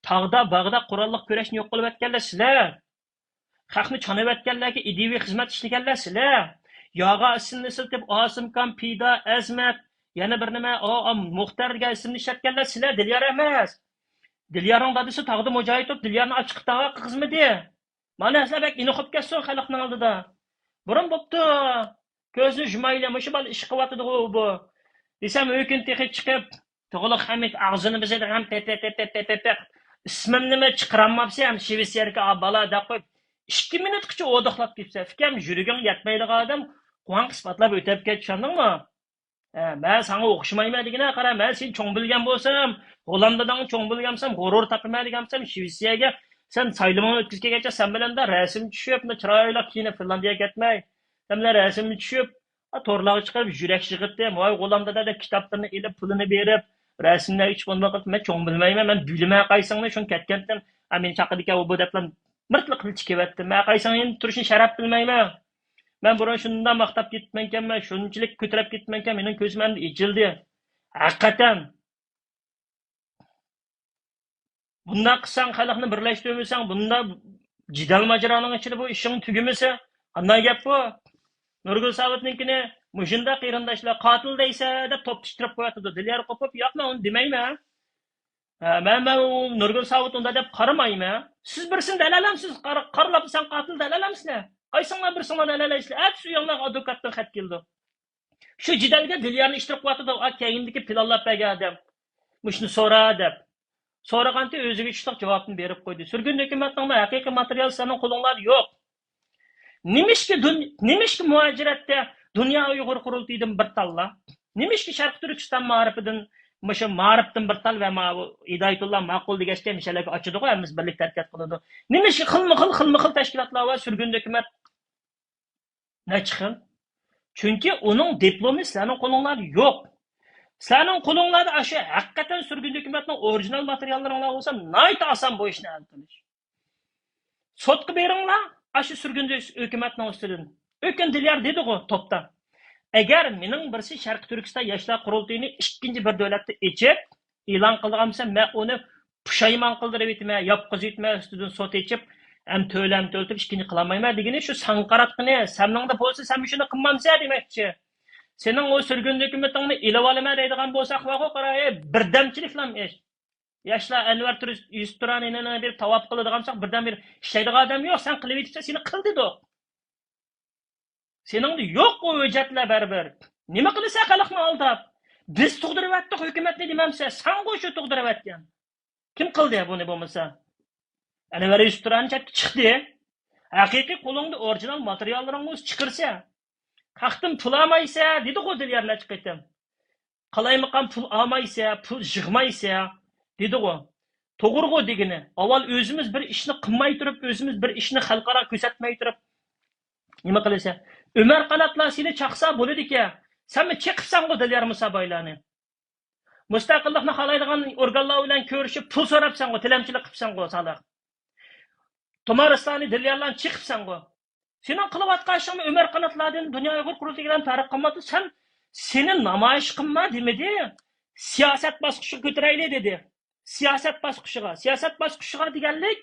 تاغدا، باغدا قوراللىق كۈرەشنى يوق قىلىۋەتكەنلەر سىلەر. خەقنى چانىۋەتكەنلەرگە ئىدىيىۋى خىزمەت ئىشلىگەنلەر سىلەر. ياغا ئىسىمنى ئىشلىتىپ، ئاسىمكان، پىدا، ئەزمەت، يەنە بىر نېمە، ئا، ئا، مۇختەر دېگەن ئىسىمنى ئىشلەتكەنلەر سىلەر، دىليار ئەمەس. دىليارنىڭ دادىسى تاغدا مۇجاھىد بولۇپ، دىليارنى ئاچچىقى تاغا قىلغۇزمىدى. مانا سىلەر بەك ئېنىق بولۇپ كەتسۇن خەلقنىڭ ئالدىدا. بۇرۇن بوپتۇ. كۆزنى يۇمايلى، مۇشۇ بالا ئىش قىلىۋاتىدىغۇ بۇ. دېسەم، ئۆكۈن تېخى چىقىپ، تۇغلۇق ھەمىد ئاغزىنى بېزىدى ھەم پەپەپەپەپ. ئىسمىمنىمۇ چىقىرالماپسەن، شىۋېتسىيەدىكى ئا بالا دەپ قويۇپ، ئىككى مىنۇتقىچە ئودۇقلاپ كېتىپسەن. ئۇكام، يۈرىكىڭ يەتمەيدىغان ئادەم قۇۋان ئىسپاتلاپ ئۆتۈپ كەت، چۈشەندىڭمۇ؟ ھە، مەن ساڭا ئوخشىمايمەن دېگىنە، قارا، مەن سېنى چوڭ بىلگەن بولسام، غوللاندىدىن چوڭ بىلگەن بولسام، غۇرۇر تاپىمەن دېگەن بولسام، شىۋېتسىيەگە سەن سايلىمىڭنى ئۆتكۈزگەنچە سەن بىلەن رەسىم چۈشۈپ، مۇنداق چىرايلىق كىيىنىپ فىنلاندىيەگە كەتمەي. سەن بىلەن رەسىم چۈشۈپ، تورلارغا چىقىرىپ، يۈرەك يىغىتتىم، ۋاي غۇلام دادا دەپ كىتابلىرىنى ئېلىپ، پۇلىنى بېرىپ، رەسىملەر ئۈچ بولماق، مەن چوڭ بىلمەيمەن، مەن بىلىمەن قايسىڭنى، شۇنى كەتكەنتىم، ھە، مېنى چاقىدىكەن ئۇ بۇ دەپلا مىرتلا قىلچە كېلىۋەتتى. مەن قايسىڭ يېنىپ تۇرۇشنى شەرەپ بىلمەيمەن. مەن بۇرۇن شۇنداق ماختاپ كېتىپمەنكەنمەن، شۇنچىلىك كۆتۈرۈپ كېتىپمەنكەن، مېنىڭ كۆزۈم ئەمدى ئېچىلدى. ھەقىقەتەن. بۇنداق قىلساڭ، خەلقنى بىرلەشتۈرمىسەڭ، بۇنداق جېدەل ماجىرانىڭ ئىچىدە بۇ ئىشىڭ تۈگىمىسە، قانداق گەپ بۇ؟ نۇرگۈل ساۋۇتنىڭكىنى مۇشۇنداق قېرىنداشلار قاتىل دەيسە دەپ توپلىشتۇرۇپ قويۇۋاتىدۇ. دىليار قوپۇپ، ياق، مەن ئۇنى دېمەيمەن. ھە، مەن، مەن ئۇ نۇرگۈل ساۋۇت ئۇنداق دەپ قارىمايمەن. سىز بىرسىنى دەلەلەمسىز؟ قار-، قارىلاپ سەن قاتىل دەلەلەمسىلەر؟ قايسىڭلار بىرسىڭلار دەلەلەيسىلەر؟ ئەتىسى ئۆيۈڭلارغا ئادۋوكاتتىن خەت كېلىدۇ. شۇ جېدەلگە دىليارنى ئىشتىرىپ قويۇۋاتىدۇ. ئا، كەينىدىكى پىلانلاپ بەرگەن ئادەم. مۇشۇنى سورا دەپ. سورىغانتى ئۆزىگە چۈشلۈك جاۋابنى بېرىپ قويدى. سۈرگۈن ھۆكۈمەتنىڭمۇ ھەقىقىي ماتېرىيال سىلەرنىڭ قولۇڭلاردا يوق. نېمىشقا دۇن-، نېمىشقا مۇھاجىرەتتە دۇنيا ئۇيغۇر قۇرۇلتىيىدىن بىر تاللا؟ نېمىشقا شەرقىي تۈركىستان مائارىپىدىن، مۇشۇ مائارىپتىن بىر تال ۋە ماۋۇ ھىدايەتۇللا ماقۇل دېگەچكە مىشەلەرگە ئاچىدىغۇ، ھەممىمىز بىرلىكتە ھەرىكەت قىلىدۇ. نېمىشقا خىلمۇ خىل، خىلمۇ خىل تەشكىلاتلار بار، سۈرگۈن ھۆكۈمەت نەچچە خىل؟ چۈنكى ئۇنىڭ دىپلومى سىلەرنىڭ قولۇڭلاردا يوق. سىلەرنىڭ قولۇڭلاردا ئاشۇ ھەقىقەتەن سۈرگۈن ھۆكۈمەتنىڭ ئورىجىنال ماتېرىياللىرىڭلار بولسا، ناھايىتى ئاسان بۇ ئىشنى ھەل قىلىش. سوتقا بېرىڭلار، ئاشۇ سۈرگۈندە ھۆكۈمەتنىڭ ئۈستىدىن. ئۆكۈن دىليار دېدىغۇ توپتا. ئەگەر مېنىڭ بىرسى شەرقىي تۈركىستان ياشلار قۇرۇلتىيىنى ئىككىنچى بىر دۆلەتتە ئېچىپ، ئېلان قىلىدىغان بولسا، مەن ئۇنى پۇشايمان قىلدۇرۇۋېتىمەن، ياپقۇزۇۋېتىمەن، ئۈستىدىن سوت ئېچىپ، ھەم تۆلەم تۆلىتىپ، ئىككىنچى قىلالمايمەن دېگىنى شۇ ساڭا قاراتقىنى، سەن مېنىڭدە بولسا، سەن مۇشۇنى قىلمامسەن دېمەكچى. سېنىڭ ئۇ سۈرگۈندە ھۆكۈمىتىڭنى ئېلىۋالىمەن دەيدىغان بولساق، ۋاغۇ قاراي، بىردەمچىلىكلام ئىش. ياشلار ئەنۋەر تۇرۇش-، يۈسۈپ تۇرانىنى بېرىپ تاۋاپ قىلىدىغان بولساق، بىردەم بېرىپ ئىشلەيدىغان ئادەم يوق، سەن قىلىۋېتىپسەن، سېنى قىل دېدۇق. سېنىڭدە يوق ئۇ ھۆججەتلەر بەرىبىر. نېمە قىلىسەن خەلقنى ئالداپ؟ بىز تۇغدۇرۇۋەتتۇق ھۆكۈمەتنى دېمەمسەن، سەنغۇ شۇ تۇغدۇرۇۋەتكەن. كىم قىلدى بۇنى بولمىسا؟ ئەنۋەر يۈسۈپ تۇرانى چەتكە چىقتى. ھەقىقىي قولۇڭدا ئورىجىنال ماتېرىياللىرىڭ بولسا چىقىرسە. خەقتىن پۇل ئالمايسە، دېدىغۇ دىليار نەچچە قېتىم. قالايمىقان پۇل ئالمايسە، پۇل يىغمايسە، دېدىغۇ. توغرىغۇ دېگىنى. ئاۋۋال ئۆزىمىز بىر ئىشنى قىلماي تۇرۇپ، ئۆزىمىز بىر ئىشنى خەلقئاراغا كۆرسەتمەي تۇرۇپ، نېمە قىلىسەن؟ ئۆمەر قاناتلار سېنى چاقسا بولىدىكەن. سەنمۇ چېقىپسەنغۇ دىليار مۇسابايلارنى. مۇستەقىللىقنى خالايدىغان ئورگانلار بىلەن كۆرۈشۈپ، پۇل سوراپسەنغۇ، تىلەمچىلىك قىپسەنغۇ، سالىھ. تۇمار ئىسلامنى دىليارلارنى چېقىپسەنغۇ. سېنىڭ قىلىۋاتقان ئىشىڭمۇ ئۆمەر قاناتلاردىن، دۇنيا ئۇيغۇر قۇرۇلتىيىدىن پەرق قىلمايدۇ. سەن، سېنى نامايىش قىلما دېمىدى. سىياسەت باسقۇچىغا كۆتۈرەيلى دېدى. سىياسەت باسقۇچىغا. سىياسەت باسقۇچىغا دېگەنلىك،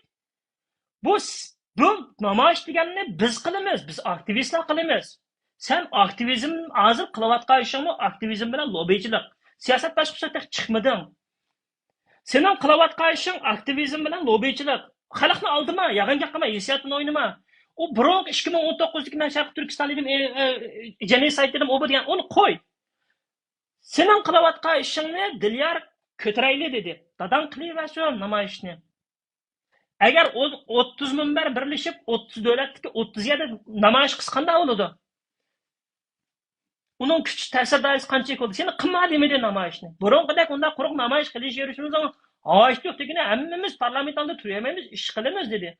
بۇ س-، بۇ نامايىش دېگەننى بىز قىلىمىز، بىز ئاكتىۋىستلار قىلىمىز. سەن ئاكتىۋىزم، ھازىر قىلىۋاتقان ئىشىڭمۇ ئاكتىۋىزم بىلەن لوببىچىلىق. سىياسەت باسقۇچىغا تېخى چىقمىدىڭ. سېنىڭ قىلىۋاتقان ئىشىڭ ئاكتىۋىزم بىلەن لوببىچىلىق. خەلقنى ئالدىما، يالغان گەپ قىلما، ھېسسىياتىنى ئوينىما. ئۇ بۇرۇنقى ئىككى مىڭ ئون توققۇزدىكى مەن شەرقىي تۈركىستان دېدىم، ئە، ئە، جېنوسايد دېدىم، ئۇ بۇ دېگەن، ئۇنى قوي. سېنىڭ قىلىۋاتقان ئىشىڭنى دىليار كۆتۈرەيلى دېدى. داداڭ قىلىۋەرسۇن نامايىشنى. ئەگەر ئو-، ئوتتۇز مۇنبەر بىرلىشىپ، ئوتتۇز دۆلەتتىكى ئوتتۇز يەردە نامايىش قىلسا قانداق بولىدۇ؟ ئۇنىڭ كۈچ تەسىر دائىرىسى قانچىلىك بولدى؟ سېنى قىلما دېمىدى نامايىشنى. بۇرۇنقىدەك ئۇنداق قۇرۇق نامايىش قىلىش يۈرۈشىمىزنىڭ ھاجىتى يوق دېگىنى، ھەممىمىز پارلامېنت ئالدىدا تۇرۇۋەرمەيمىز، ئىش قىلىمىز دېدى.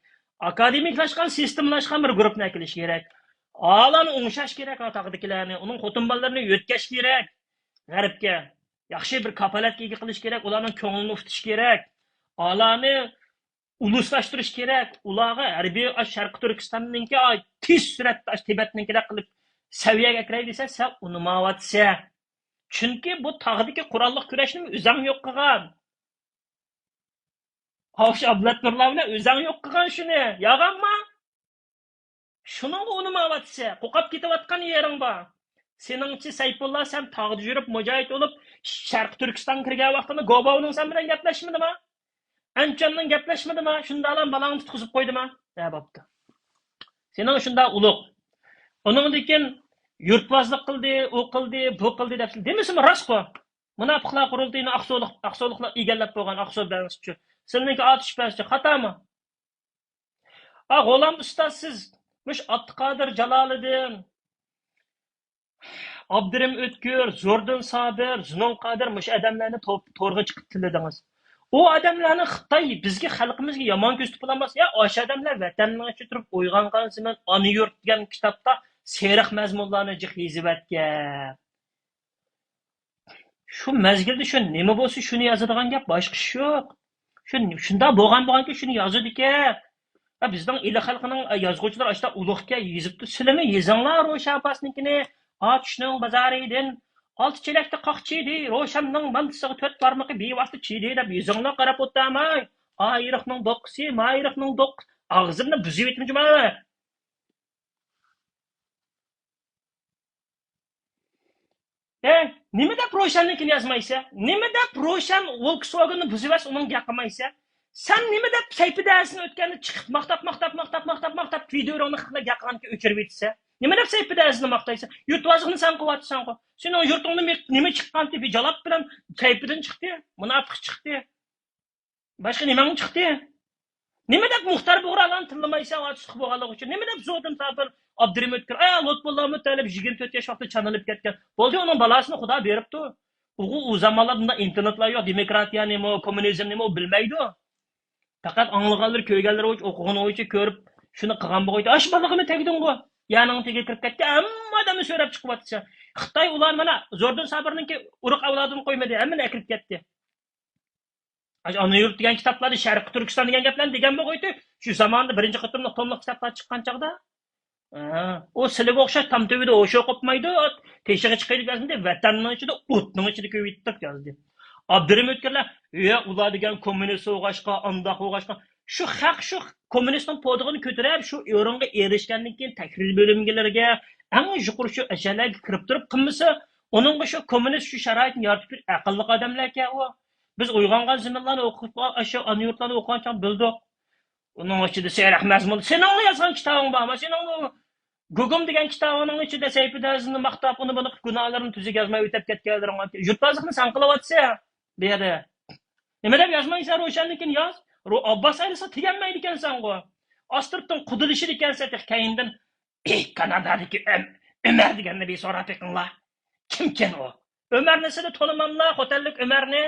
ئاكادېمىكلاشقان، سىستېمىلاشقان بىر گۇرۇپپىنى ئەكېلىش كېرەك. ئالانى ئوڭشاش كېرەك، ئا تاغدىكىلەرنى، ئۇنىڭ خوتۇن بالىلىرىنى يۆتكەش كېرەك غەربكە. ياخشى بىر كاپالەتكە ئىگە قىلىش كېرەك، ئۇلارنىڭ كۆڭلىنى ئۇتۇش كېرەك. ئالانى ئۇلۇسلاشتۇرۇش كېرەك. ئۇلارغا ھەربىي ئاش شەرقىي تۈركىستاننىڭكى، ئاي، تېز سۈرئەتتە ئاش تىبەتنىڭكىدەك قىلىپ سەۋىيەگە ئەكىرەي دېسە، سەن ئۇنىماۋاتىسەن. چۈنكى بۇ تاغدىكى قوراللىق كۈرەشنى ئۆزەڭ يوق قىلغان. ئاۋۇش ئابلەتنۇرلار بىلەن ئۆزەڭ يوق قىلغان شۇنى. ياغانما؟ شۇنىڭغا ئۇنىماۋاتىسەن. قوقاپ كېتىۋاتقان يېرىڭ بار. سېنىڭچە سەيپۇللا، سەن تاغدا يۈرۈپ، مۇجاھىد بولۇپ، شەرقىي تۈركىستانغا كىرگەن ۋاقتىڭدا گوباۋنىڭ سەن بىلەن گەپلەشمىدىما؟ ئەنچۈەننىڭ گەپلەشمىدىما؟ شۇنداقلا بالاڭنى تۇتقۇزۇپ قويدىما؟ ھە، بوپتۇ. سېنىڭ شۇنداق ئۇلۇغ. ئۇنىڭدىن كېيىن يۇرتۋازلىق قىلدى، ئۇ قىلدى، بۇ قىلدى دەپ دېمىسىمۇ راستقۇ؟ مۇناپىقلار قۇرۇلتىيىنى ئاقسۇلۇق، ئاقسۇلۇقلار ئىگىلەپ بولغان ئاقسۇ بەنزىچۇ. سىلىنىڭكى ئاتۇش بەنزىچۇ. خاتامۇ؟ ئا، غۇلام ئۇستاز، سىز مۇشۇ ئابدۇقادىر جالالىدىن، ئابدۇرېھىم ئۆتكۈر، زوردۇن سابىر، زۇنۇن قادىر مۇشۇ ئادەملەرنى تو-، تورغا چىقىپ تىللىدىڭىز. ئۇ ئادەملەرنى خىتاي بىزگە، خەلقىمىزگە يامان كۆرسىتىپ بولالماس. يا، ئاشۇ ئادەملەر ۋەتەننىڭ ئىچىدە تۇرۇپ، ئويغانغانسېمەن ئانا يۇرت دېگەن كىتابتا سېرىق مەزمۇنلارنى جىق يېزىۋەتكەن. شۇ مەزگىلدە شۇ نېمە بولسا، شۇنى يازىدىغان گەپ، باشقا ئىش يوق. شۇ، شۇنداق بولغان، بولغانكى، شۇنى يازىدىكەن. ھە، بىزنىڭ ئىلى خەلقىنىڭ، ئە، يازغۇچىلىرى ئاشتا ئۇلۇغكەن يېزىپتۇ. سىلىمۇ يېزىڭلار روشەن ئابباسنىڭكىنى. ئا، چۈشنىڭ بازارىدىن ئالتە چېلەكتە قاقچىدى. روشەننىڭ مانتىسىغا تۆت بارمىقى بىۋاسىتە چىدى دەپ يېزىڭلار، قاراپ ئولتۇرماي. ئايرىقنىڭ دوققىسى، مايرىقنىڭ دوققىسى. ئاغزىمنى بۇزۇۋېتىمەن جۇما. ھە، نېمە دەپ روشەننىڭكىنى يازمايسەن؟ نېمە دەپ روشەن ۋولكسۋاگېننى بۇزۇۋەتسە، ئۇنىڭغا گەپ قىلمايسەن؟ سەن نېمە دەپ سەيپىدە ھەسىنى ئۆتكەندە چىقىپ ماختاپ، ماختاپ، ماختاپ، ماختاپ، ماختاپ، ۋىدىيولارنى خەقلەر گەپ قىلغاندىكىن ئۆچۈرۈۋېتىسەن؟ نېمە دەپ سەيپىدە ھەسىنى ماختايسەن؟ يۇرتۋازلىقنى سەن قىلىۋاتىسەنغۇ. سېنىڭ يۇرتۇڭدا نېمە، نېمە چىققانتى؟ بىر جالاپ بىلەن سەيپىدىن چىقتى، مۇناپىق چىقتى. باشقا نېمەڭ چىقتى؟ نېمە دەپ مۇختار بۇغرالارنى تىللىمايسەن، ئاتۇشلۇق بولغانلىقى ئۈچۈن؟ نېمە دەپ زوردۇن سابىر، ئابدۇرېھىم ئۆتكۈر، ئاي، لۇتپۇللا مۇتەللىپ يىگىرمە تۆت ياش ۋاقتىدا چانىلىپ كەتكەن. بولدى، ئۇنىڭ بالاسىنى خۇدا بېرىپتۇ. ئۇغۇ ئۇ زامانلاردا بۇنداق ئىنتېرنېتلار يوق، دېموكراتىيە نېمە، كوممۇنىزم نېمە، ئۇ بىلمەيدۇ. پەقەت ئاڭلىغانلىرى، كۆرگەنلىرى بويىچە، ئوقۇغىنى بويىچە كۆرۈپ، شۇنى قىلغان بوغايتى. ئاش بالىغىمۇ تەگدىڭغۇ؟ يەرنىڭ تېگىگە كىرىپ كەتتى، ھەممە ئادەمنى سۆرەپ چىقىۋاتىسەن. خىتاي ئۇلار مانا زوردۇن سابىرنىڭكى ئۇرۇق ئەۋلادىنى قويمىدى، ھەممىنى ئەكىرىپ كەتتى. ئاشۇ ئانا يۇرت دېگەن كىتابلاردا شەرقىي تۈركىستان دېگەن گەپلەرنى دېگەن بوغايتى. شۇ زاماندا بىرىنچى قېتىملىق توملۇق كىتابلار چىققان چاغدا. ھە، ئۇ سىلىگە ئوخشاش تام تۈۋىدە ھوشى قوپمايدۇ. تېشىغا چىقىرىپ يازمىدى، ۋەتەننىڭ ئىچىدە، ئوتنىڭ ئىچىدە كۆيۈۋېتىپ يازدى. ئابدۇرېھىم ئۆتكۈرلەر، يە، ئۇلار دېگەن كوممۇنىست بولغاچقا، ئانداق بولغاچقا، شۇ خەق شۇ كوممۇنىستنىڭ پودىغىنى كۆتۈرۈپ، شۇ ئورۇنغا ئېرىشكەندىن كېيىن تەھرىر بۆلۈملەرگە، ئەڭ يۇقىرى شۇ ئەشەلەرگە كىرىپ تۇرۇپ قىلمىسا، ئۇنىڭغا شۇ كوممۇنىست شۇ شارائىتنى يارىتىپ بېرىش ئەقىللىق ئادەملەركەن ئۇ. بىز ئويغانغان زېمىنلارنى ئوقۇپ، ئاشۇ ئانا يۇرتلارنى ئوقۇغان چاغ بىلدۇق. ئۇنىڭ ئىچىدە سېرىق مەزمۇن، سېنىڭلا يازغان كىتابىڭ بارمۇ؟ سېنىڭمۇ گۇگۇم دېگەن كىتابىڭنىڭ ئىچىدە سەيپىدەزنى ماختاپ، ئۇنى بۇنى قىلىپ، گۇناھلىرىنى تۈزۈك يازماي ئۆتۈپ كەتكەنلىرىڭ بار. يۇرتۋازلىقنى سەن قىلىۋاتىسەن بۇ يەردە. نېمە دەپ يازمايسەن روشەننىڭكىنى؟ ياز. رو-، ئابباس ئايرىلسا تېگەلمەيدىكەنسەنغۇ. ئاستىرتتىن قۇدىلىشىدىكەنسەن تېخى كەينىدىن. ئېھ، كانادادىكى ئۆم-، ئۆمەر دېگەننى بىر سوراپ بېقىڭلار. كىمكەن ئۇ؟ ئۆمەرنى سىلەر تونۇماملا، خوتەنلىك ئۆمەرنى؟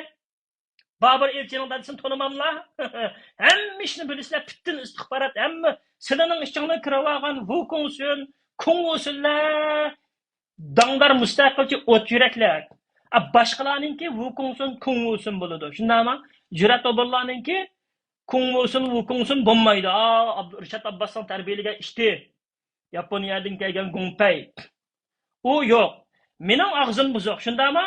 بابۇر ئېلچىنىڭ دادىسىنى تونۇماملا؟ ھەممە ئىشنى بىلىسىلەر، پۈتۈن ئىستىخبارات، ھەممە سىلىنىڭ ئىچىڭلارغا كىرىۋالغان ۋۇ كۇڭسۈن، كۇڭ ۋۇسۈنلەر داڭدار مۇستەقىلچى ئوت يۈرەكلەر. ئا، باشقىلارنىڭكى ۋۇ كۇڭسۈن، كۇڭ ۋۇسۈن بولىدۇ. شۇنداقمۇ؟ جۈرئەت ئوبۇرلارنىڭكى كۇڭ ۋۇسۈن، ۋۇ كۇڭسۈن بولمايدۇ. ئا، ئابدۇ-، رىشات ئابباسنىڭ تەربىيەلىگەن ئىتى. ياپونىيەدىن كەلگەن گۇڭپەي. ئۇ يوق. مېنىڭ ئاغزىم بۇزۇق، شۇنداقمۇ؟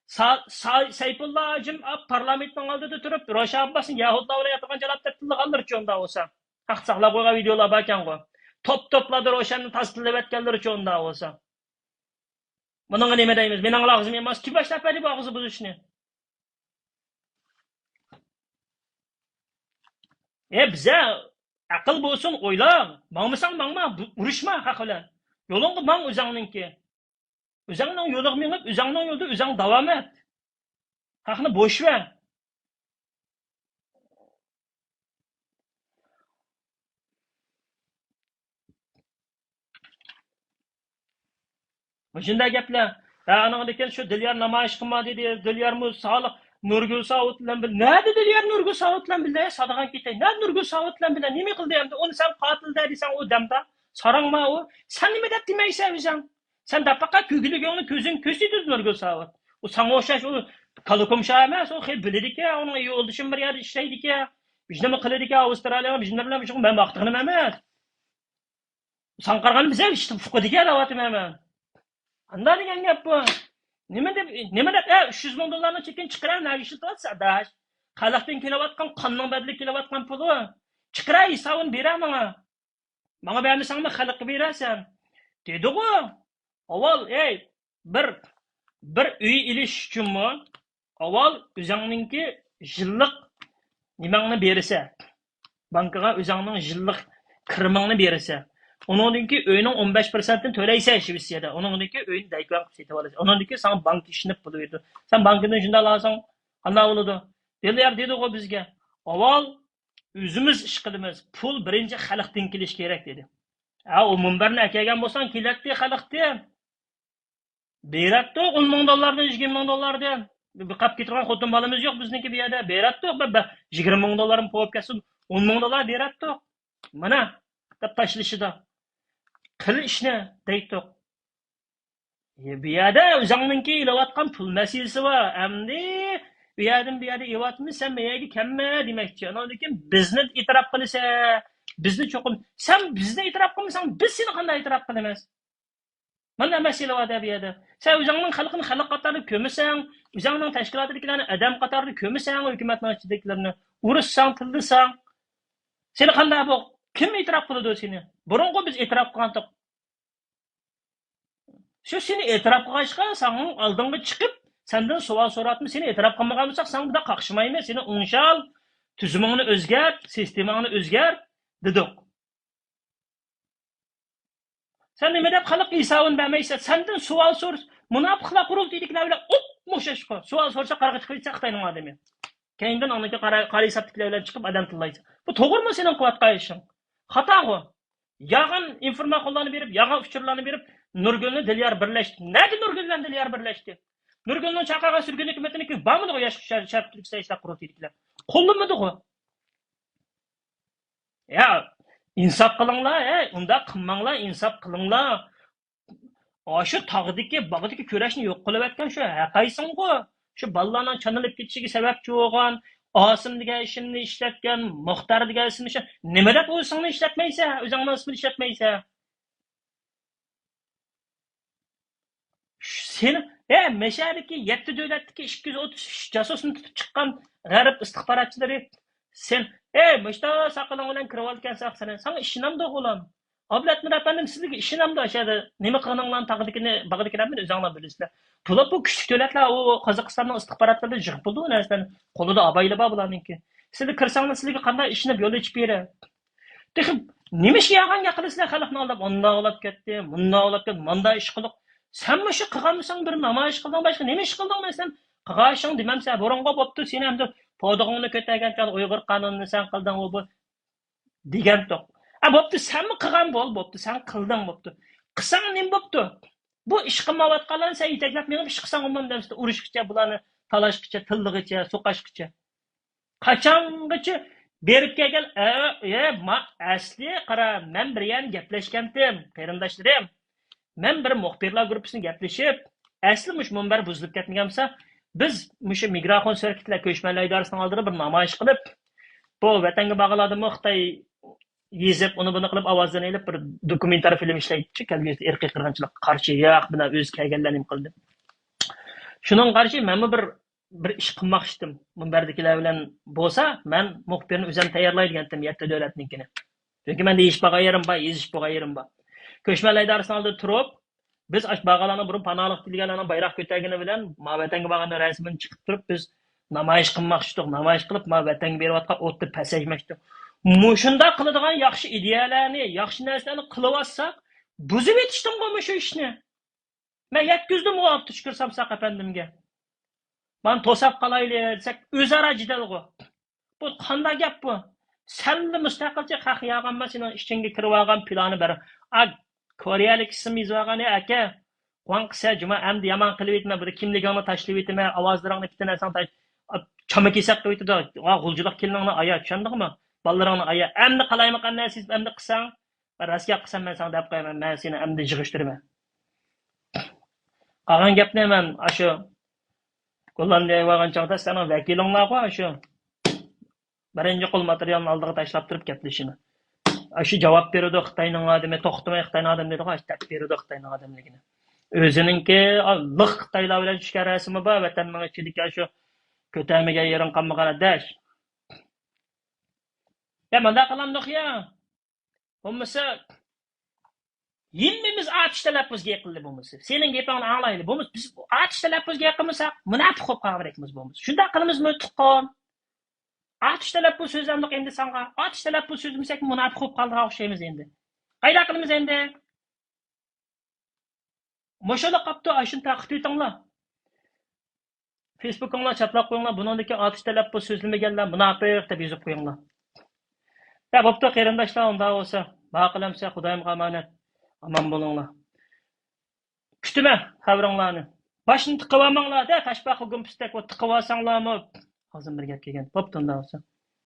سا-، سا-، سەيپۇللا ھاجىم، ئا، پارلامېنتنىڭ ئالدىدا تۇرۇپ، روشەن ئابباسنى يەھۇدلار بىلەن ياتىغان جالاپ دەپ تىللىغانلىرىچۇ ئۇنداق بولسا. ھەق ساقلاپ قويغان ۋىدىيولار باركەنغۇ. توپ-توپلاردا روشەننى تازا تىللىۋەتكەنلىرىچۇ ئۇنداق بولسا. بۇنىڭغا نېمە دەيمىز؟ مېنىڭلا ئاغزىم يانماس. كىم باشلاپ بەردى بۇ ئاغزى بۇزۇشنى؟ ئە، بىزە ئەقىل بولسۇن، ئويلا. ماڭمىساڭ ماڭما، بۇ-، ئۇرۇشما خەق بىلەن. يولۇڭغا ماڭ ئۆزۈڭنىڭكى. ئۆزۈڭنىڭ يولىغا مېڭىپ، ئۆزۈڭنىڭ يولىدا ئۆزۈڭ داۋام ئەت. خەقنى بوشىۋەر. مۇشۇنداق گەپلەر. ھە، ئانىڭدىن كېيىن شۇ دىليار نامايىش قىلما دېدى. دىليارمۇ سالىق نۇرگۈل ساۋۇت بىلەن بىللە. نەدە دىليار نۇرگۈل ساۋۇت بىلەن بىللە؟ سادىغان كېتەي. نەدە نۇرگۈل ساۋۇت بىلەن بىللە؟ نېمە قىلدى ئەمدى؟ ئۇنى سەن قاتىل دە دېسەڭ ئۇ دەمدا. ساراڭما ئۇ؟ سەن نېمە دەپ دېمەيسەن ئۆزۈڭ؟ سەن دەپ باققا كۆگىلىگىڭنى كۆزۈڭ كۆرسىتىدۇ نۇرگۈل ساۋۇت. ئۇ ساڭا ئوخشاش ئۇ كالىكومشا ئەمەس. ئۇ خېلى بىلىدىكەن. ئۇنىڭ يولدىشىم بىر يەردە ئىشلەيدىكەن. بىر نېمە قىلىدىكەن ئاۋسترالىيەغا، بىر نېمە بىلەن شۇ مەن ماختىغىنىم ئەمەس. ساڭا قارىغاندا بىز ھەم ئىشتىن فۇقىدىكەن دەۋاتىمەن مەن. قانداق دېگەن گەپ بۇ؟ نېمە دەپ، نېمە دەپ، ئە، ئۈچ يۈز مىڭ دوللارنى چېكىنى چىقىرە، نەگە ئىشلىتىۋاتىسەن، ئاداش؟ خەلقتىن كېلىۋاتقان، قاننىڭ بەدىلىگە كېلىۋاتقان پۇلۇ. چىقىرە، ھېسابىنى بېرە ماڭا. ماڭا بەرمىسەڭمۇ خەلققە بېرەرسەن. دېدىغۇ، ئاۋۋال، ئەي، بىر، بىر ئۆي ئېلىش ئۈچۈنمۇ ئاۋۋال ئۆزۈڭنىڭكى يىللىق نېمەڭنى بېرىسەن. بانكىغا ئۆزۈڭنىڭ يىللىق كىرىمىڭنى بېرىسەن. ئۇنىڭدىن كېيىن ئۆينىڭ ئون بەش پىرسەنتىنى تۆلەيسەن شىۋېتسىيەدە. ئۇنىڭدىن كېيىن ئۆينى دەيكۆۋەن قىلىپ سېتىۋالىسەن. ئۇنىڭدىن كېيىن ساڭا بانكا ئىشىنىپ پۇل بېرىدۇ. سەن بانكىدىن شۇنداق ئالساڭ، قانداق بولىدۇ؟ دىليار دېدىغۇ بىزگە، ئاۋۋال ئۆزىمىز ئىش قىلىمىز، پۇل بىرىنچى خەلقتىن كېلىشى كېرەك دېدى. ھە، ئۇ مۇنبەرنى ئەكەلگەن بولساڭ كېلەتتى خەلقتىن. بېرەتتۇق ئون مىڭ دوللاردىن، يىگىرمە مىڭ دوللاردىن. بىر قاپ كېتىدىغان خوتۇن بالىمىز يوق بىزنىڭكى بۇ يەردە. بېرەتتۇق، بىر، بىر يىگىرمە مىڭ دوللارنى قويۇپ كەتسۇن، ئون مىڭ دوللار بېرەتتۇق. مانا، دەپ تاشلىشىدا. قىل ئىشنى دەيتتۇق. ئى، بۇ يەردە ئۆزۈڭنىڭكى ئېلىۋاتقان پۇل مەسىلىسى بار. ئەمدى بۇ يەردىن بۇ يەردە ئېلىۋاتىمىز، سەن مەيەگە كەلمە دېمەكچى. ئانىڭدىن كېيىن بىزنى ئېتىراپ قىلىسەن. بىزنى چوقۇم، سەن بىزنى ئېتىراپ قىلمىساڭ، بىز سېنى قانداق ئېتىراپ قىلىمىز؟ مانا مەسىلە بار-دە بۇ يەردە. سەن ئۆزۈڭنىڭ خەلقىنى خەلق قاتارىدا كۆرمىسەڭ، ئۆزۈڭنىڭ تەشكىلاتىدىكىلەرنى ئادەم قاتارىدا كۆرمىسەڭ، ھۆكۈمەتنىڭ ئىچىدىكىلەرنى ئۇرۇشساڭ، تىللىساڭ، سېنى قانداق بۇ؟ كىم ئېتىراپ قىلىدۇ سېنى؟ بۇرۇنغۇ بىز ئېتىراپ قىلغانتۇق. شۇ سېنى ئېتىراپ قىلغاچقا، ساڭا ئالدىڭغا چىقىپ، سەندىن سوئال سوراپمۇ، سېنى ئېتىراپ قىلمىغان بولساق، ساڭا بۇنداق قاقشىمايمىز، سېنى ئوڭشال، تۈزۈمۈڭنى ئۆزگەرت، سىستېماڭنى ئۆزگەرت، دېدۇق. سەن نېمە دەپ خەلق ھېسابىنى بەرمەيسەن؟ سەندىن سوئال سورىسا، مۇناپىقلار قۇرۇلتىيىدىكىلەر بىلەن ئوپمۇ ئوخشاشقۇ. سوئال سورىسا، قارىغا چىقىپ كېتىسەن خىتاينىڭ ئادىمى. كەينىدىن ئاندىن كېيىن قارا، قارا ھېسابتىكىلەر بىلەن چىقىپ ئادەم تىللايسەن. بۇ توغرىمۇ سېنىڭ قىلىۋاتقان ئىشىڭ؟ خاتاغۇ. يالغان ئىنفورماتورلارنى بېرىپ، يالغان ئۇچۇرلارنى بېرىپ، نۇرگۈلنى دىليار بىرلەشتى. نەدە نۇرگۈل بىلەن دىليار بىرلەشتى؟ نۇرگۈلنىڭ چاقىرغان سۈرگۈن ھۆكۈمىتىنىڭكى بارمىدىغۇ ياشقا شەرق تۈركىستان ئىشلار قۇرۇلتىيىدىكىلەر؟ قوللىمىدىغۇ. يا، ئىنساپ قىلىڭلار، ھەي، ئۇنداق قىلماڭلار، ئىنساپ قىلىڭلار. ئاشۇ تاغدىكى، باغدىكى كۈرەشنى يوق قىلىۋەتكەن شۇ ھەقايسىڭغۇ. شۇ بالىلارنىڭ چانىلىپ كېتىشىگە سەۋەبچى بولغان، ئاسىم دېگەن ئىسىمنى ئىشلەتكەن، مۇختار دېگەن ئىسىمنى ئىشلەت-، نېمە دەپ ئۆزۈڭنى ئىشلەتمەيسەن، ئۆزۈڭنىڭ ئىسمىنى ئىشلەتمەيسەن؟ سېنى، ھە، مەشەدىكى يەتتە دۆلەتتىكى ئىككى يۈز ئوتتۇز ئۈچ جاسۇسنى تۇتۇپ چىققان غەرب ئىستىخباراتچىلىرى، سەن، ھەي، مۇشتا ساقىلىڭ بىلەن كىرىۋالىدىكەنسەن سەن، ساڭا ئىشىنەمدۇ غۇلام؟ ئابلەتمىر ئەپەندىم، سىزلەرگە ئىشىنەمدۇ؟ ئاشۇ يەردە نېمە قىلغىنىڭلارنى، تاغدىكىنى، باغدىكىلەرنى ئۆزۈڭلار بىلىسىلەر. بۇلار بۇ كۈچلۈك دۆلەتلەر، ئۇ قازاقىستاننىڭ ئىستىخباراتلىرىدا يىغىپ بولىدۇ بۇ نەرسىلەرنى. قولىدا ئابايلار بار بۇلارنىڭكى. سىلەر كىرسەڭلار، سىلەرگە قانداق ئىشىنىپ يول ئېچىپ بېرە؟ تېخى نېمە ئىشقا يالغان گەپ قىلىسىلەر خەلقنى ئالداپ، ئۇنداق ئاۋلاپ كەتتى، مۇنداق ئاۋلاپ كەتتى، مانداق ئىش قىلدۇق. سەن مۇشۇ قىلغانمىساڭ، بىر نامايىش قىلدىڭ، باشقا نېمە ئىش قىلدىڭ؟ مەسىلەن، قىلغان ئىشىڭ دېمەمسەن، بۇرۇنغا بوپتۇ، سېنى ئەمدى پودىغىڭنى كۆتەرگەنچە ئۇيغۇر قانۇنىنى سەن قىلدىڭ، ئۇ بۇ دېگەنتۇق. ئە، بوپتۇ، سەنمۇ قىلغان بول، بوپتۇ، سەن قىلدىڭ، بوپتۇ. قىلساڭ نېمە بوپتۇ؟ بۇ ئىش قىلمايۋاتقانلارنى سەن يېتەكلەپ مېڭىپ ئىش قىلساڭ بولمامدۇ؟ ئۇرۇشقىچە بۇلارنى، تالاشقىچە، تىللىغىچە، سوقاشقىچە. قاچانغىچە بېرىپ كەلگەن، ئە، ئە، ما-، ئەسلى قارا، مەن بىر يەرنى گەپلەشكەنتىم، قېرىنداشلىرىم. مەن بىر مۇخبىرلار گۇرۇپپىسىنى گەپلىشىپ، ئەسلى مۇشۇ مۇنبەر بۇزۇلۇپ كەتمىگەنمىسا، بىز مۇشۇ مىگراخون سۆركىتلەر كۆچمەنلەر ئىدارىسىنىڭ ئالدىدا بىر نامايىش قىلىپ، بۇ ۋەتەنگە بارغانلاردىمۇ خىتاي يېزىپ، ئۇنى بۇنى قىلىپ، ئاۋازلىرىنى ئېلىپ، بىر دوكۇمېنتال فىلىم ئىشلەيتتى، كەلگۈسىدە ئىرقىي قىرغىنچىلىققا قارشى، ياق، بۇنى ئۆزى كەلگەنلەر نېمە قىلدى. شۇنىڭغا قارشى مەنمۇ بىر، بىر ئىش قىلماقچىدىم. مۇنبەردىكىلەر بىلەن بولسا، مەن مۇخبىرنى ئۆزۈم تەييارلاي دېگەنتىم، يەتتە دۆلەتنىڭكىنى. چۈنكى مەندە يېزىپ بولغان يېرىم بار، يېزىپ بولغان يېرىم بار. كۆچمەنلەر ئىدارىسىنىڭ ئالدىدا تۇرۇپ، بىز ئاشۇ بارغانلارنىڭ، بۇرۇن پاناھلىق تىلىگەنلەرنىڭ بايراق كۆتەرگىنى بىلەن ما ۋەتەنگە بارغاننىڭ رەسىمىنى چىقىپ تۇرۇپ، بىز نامايىش قىلماقچىدۇق. نامايىش قىلىپ، ما ۋەتەنگە بېرىۋاتقان ئوتتا پەسەيمەكچىدۇق. مۇشۇنداق قىلىدىغان ياخشى ئىدىيەلەرنى، ياخشى نەرسىلەرنى قىلىۋاتساق، بۇزۇۋېتىشتىنغۇ مۇشۇ ئىشنى. مەن يەتكۈزدۈمغۇ ئابدۇشۈكۈر سامساق ئەپەندىمگە. مانا توساپ قالايلى دېسەك، ئۆزئارا جېدەلغۇ. بۇ قانداق گەپ بۇ؟ سەنلا مۇستەقىلچى خەق ياغانما سېنىڭ ئىچىڭگە كىرىۋالغان پىلانى بەر. ئا، كورېيەلىك ئىسىم يېزىۋالغان، ئەي ئاكا. قۇۋان قىسە جۇما، ئەمدى يامان قىلىۋېتىمەن، بۇ كىملىكىڭنى تاشلىۋېتىمەن، ئاۋازلىرىڭنى پۈتۈن نەرسەڭنى تاش-، چاما كېسەك قىلىۋېتىدۇ. ۋا غۇلجىلىق كېلىنىڭنى ئايا، چۈشەندىڭمۇ؟ بالىلىرىڭنى ئايا. ئەمدى قالايمىقان نەرسە يېزىپ ئەمدى قىلساڭ، راست گەپ قىلسام، مەن ساڭا دەپ قويىمەن، مەن سېنى ئەمدى يىغىشتۇرىمەن. قالغان گەپنى مەن ئاشۇ گوللاندىيەگە بارغان چاغدا سېنىڭ ۋەكىلىڭلارغۇ ئاشۇ بىرىنچى قول ماتېرىيالنى ئالدىغا تاشلاپ تۇرۇپ گەپلىشىمەن. ئاشۇ جاۋاب بېرىدۇ خىتاينىڭ ئادىمى، توختىماي خىتاينىڭ ئادىمى دەيدىغۇ، ئاشۇ دەپ بېرىدۇ خىتاينىڭ ئادەملىكىنى. ئۆزىنىڭكى، ئا، لىق خىتايلار بىلەن چۈشكەن رەسىمى بار، ۋەتەننىڭ ئىچىدىكى ئاشۇ كۆتەرمىگەن يېرىڭ قالمىغان ئاداش. يا، مانداق قىلامدۇق يا. بولمىسا، ھەممىمىز ئاتۇش تەلەپپۇزغا يېقىنلى بولمىسا. سېنىڭ گېپىڭنى ئاڭلايلى. بولمىسا، بىز ئاتۇش تەلەپپۇزغا يېقىنمىساق، مۇناپىق بولۇپ قالغۇدەكمىز بولمىسا. شۇنداق قىلىمىزمۇ، تۇغقان؟ ئاتۇش تەلەپپۇز سۆزلەمدۇق ئەمدى ساڭا. ئاتۇش تەلەپپۇز سۆزلىمىسەك، مۇناپىق بولۇپ قالغان ئوخشايمىز ئەمدى. قايداق قىلىمىز ئەمدى؟ مۇشۇلا قاپتۇ، ئاشۇنى تارقىتىۋېتىڭلار. فېيسبۇكۇڭلار چاپلاپ قويۇڭلار، بۇنىڭدىكى ئاتۇش تەلەپپۇز سۆزلىمىگەنلەر مۇناپىق دەپ يېزىپ قويۇڭلار. يا بوپتۇ، قېرىنداشلار، ئۇنداق بولسا، باقىلەمسە، خۇدايىمغا ئامانەت. ئامان بولۇڭلار. كۈتىمەن خەۋىرىڭلارنى. باشنى تىقىۋالماڭلار-دە، تاشپاقا گۇمپىسىدەك بولۇپ تىقىۋالساڭلارمۇ، ئاغزىم بىر گەپ كەلگەن. بوپتۇ، ئۇنداق بولسا.